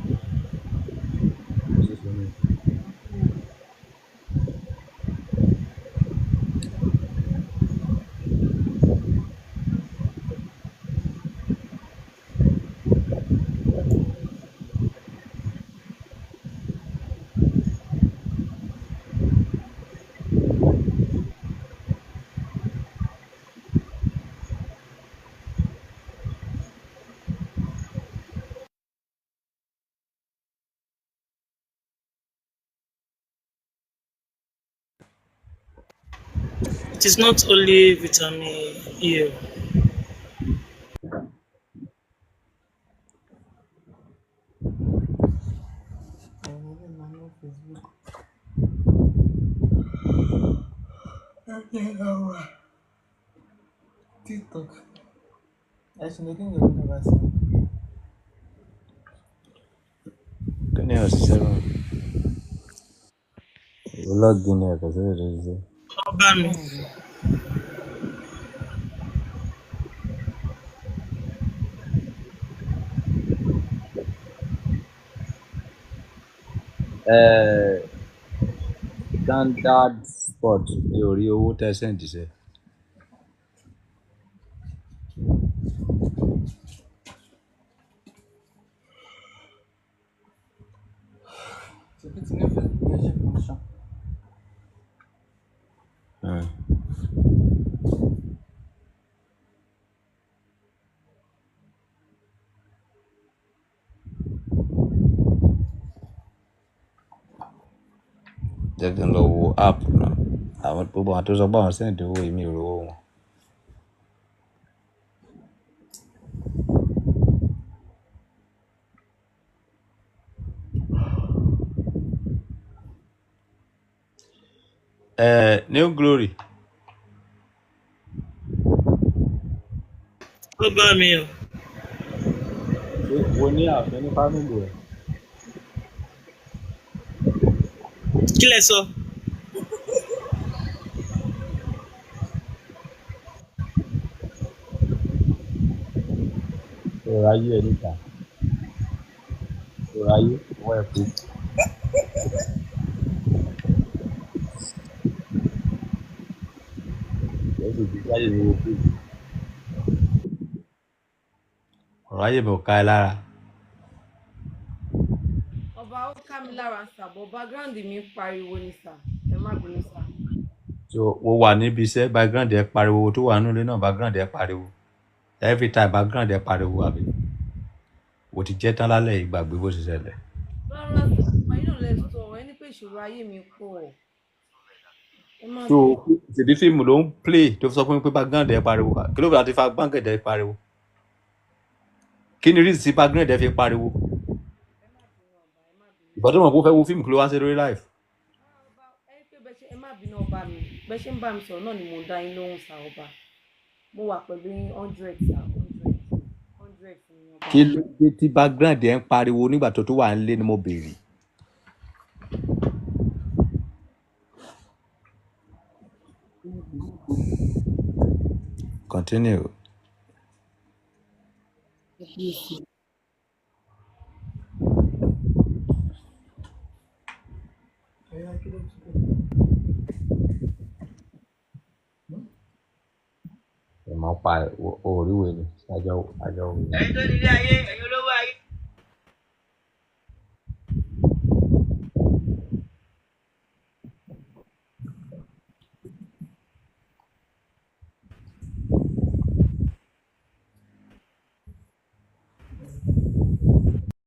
It is not only vitamin E o. Ẹ̀yin ló máa ní Facebook. Ẹ lọ wà TikTok. Ẹ̀sùn lókè ní ìlú bá sí. Kí ni òṣìṣẹ́ náà? Ìwọ lọ́ọ̀gì ni ẹ̀kọ́ sí èdè ṣiṣẹ́. Ọba mi. Standard spot mi ò rí owó tẹ́ send ṣe. Ṣèbí ti ní Facebook ẹ ṣe function. Jẹ́ kí n lọ wo app náà. Àwọn gbogbo àwọn tó sọ pé àwọn send owó yìí mi ò rówó wọn. New Glory. Ọba mi o. Ṣé wo ní ààfin ní fámìlì ẹ̀? Kí lẹ sọ? Ọ̀rọ̀ ayé ẹ̀ níta. Ọ̀rọ̀ ayé ọwọ́ ẹ̀ kú. Ẹ̀ sì ti jáde ní owó fíìmù. Ọ̀rọ̀ ayé mi ò ká ẹ lára. Ọba, ó ká mi lára sà, bọ background mi ń pariwo ni sà, ẹ má bínú sà. So wo wà níbi iṣẹ́, background ẹ pariwo, tó wà nínú ilé náà background ẹ pariwo. Every time background ẹ pariwo àbí? O ti jẹ́ tán lálẹ́ yìí, gbàgbé bó ṣe ṣẹlẹ̀. Rárá sà, ọba yìí náà lẹ sọ ẹ ní pé ìṣòro ayé mi pọ̀, ẹ má So bínú. ṣèbí fíìmù ló ń play tó fi sọ fún mi pé background ẹ pariwo. Kí ló fà á ti fa background ẹ pariwo? Kí ni reason tí background ẹ fi pariwo? Ìgbà tó mọ̀ pé ó fẹ́ wo fíìmù, kí ló wá ń ṣe lórí live? Ẹ pé bẹ ṣe, ẹ má bínú ọba mi, bẹ ṣe ń bá mi sọ̀rọ̀ náà ni mò ń dá yín lóhùn sà. Ọba, mo wà pẹ̀lú yín 100 sà, 100 100 fún yín ọba Kí mi. ló dé tí background ẹ ń pariwo nígbà tó tó wà nílé ni mo béèrè. Continue. Kábíyèsí. Ẹ̀yà kí ló tún kù? pa òríwèé ni àjọ àjọ. Ẹ̀yin tó nílé ayé, ẹ̀yin.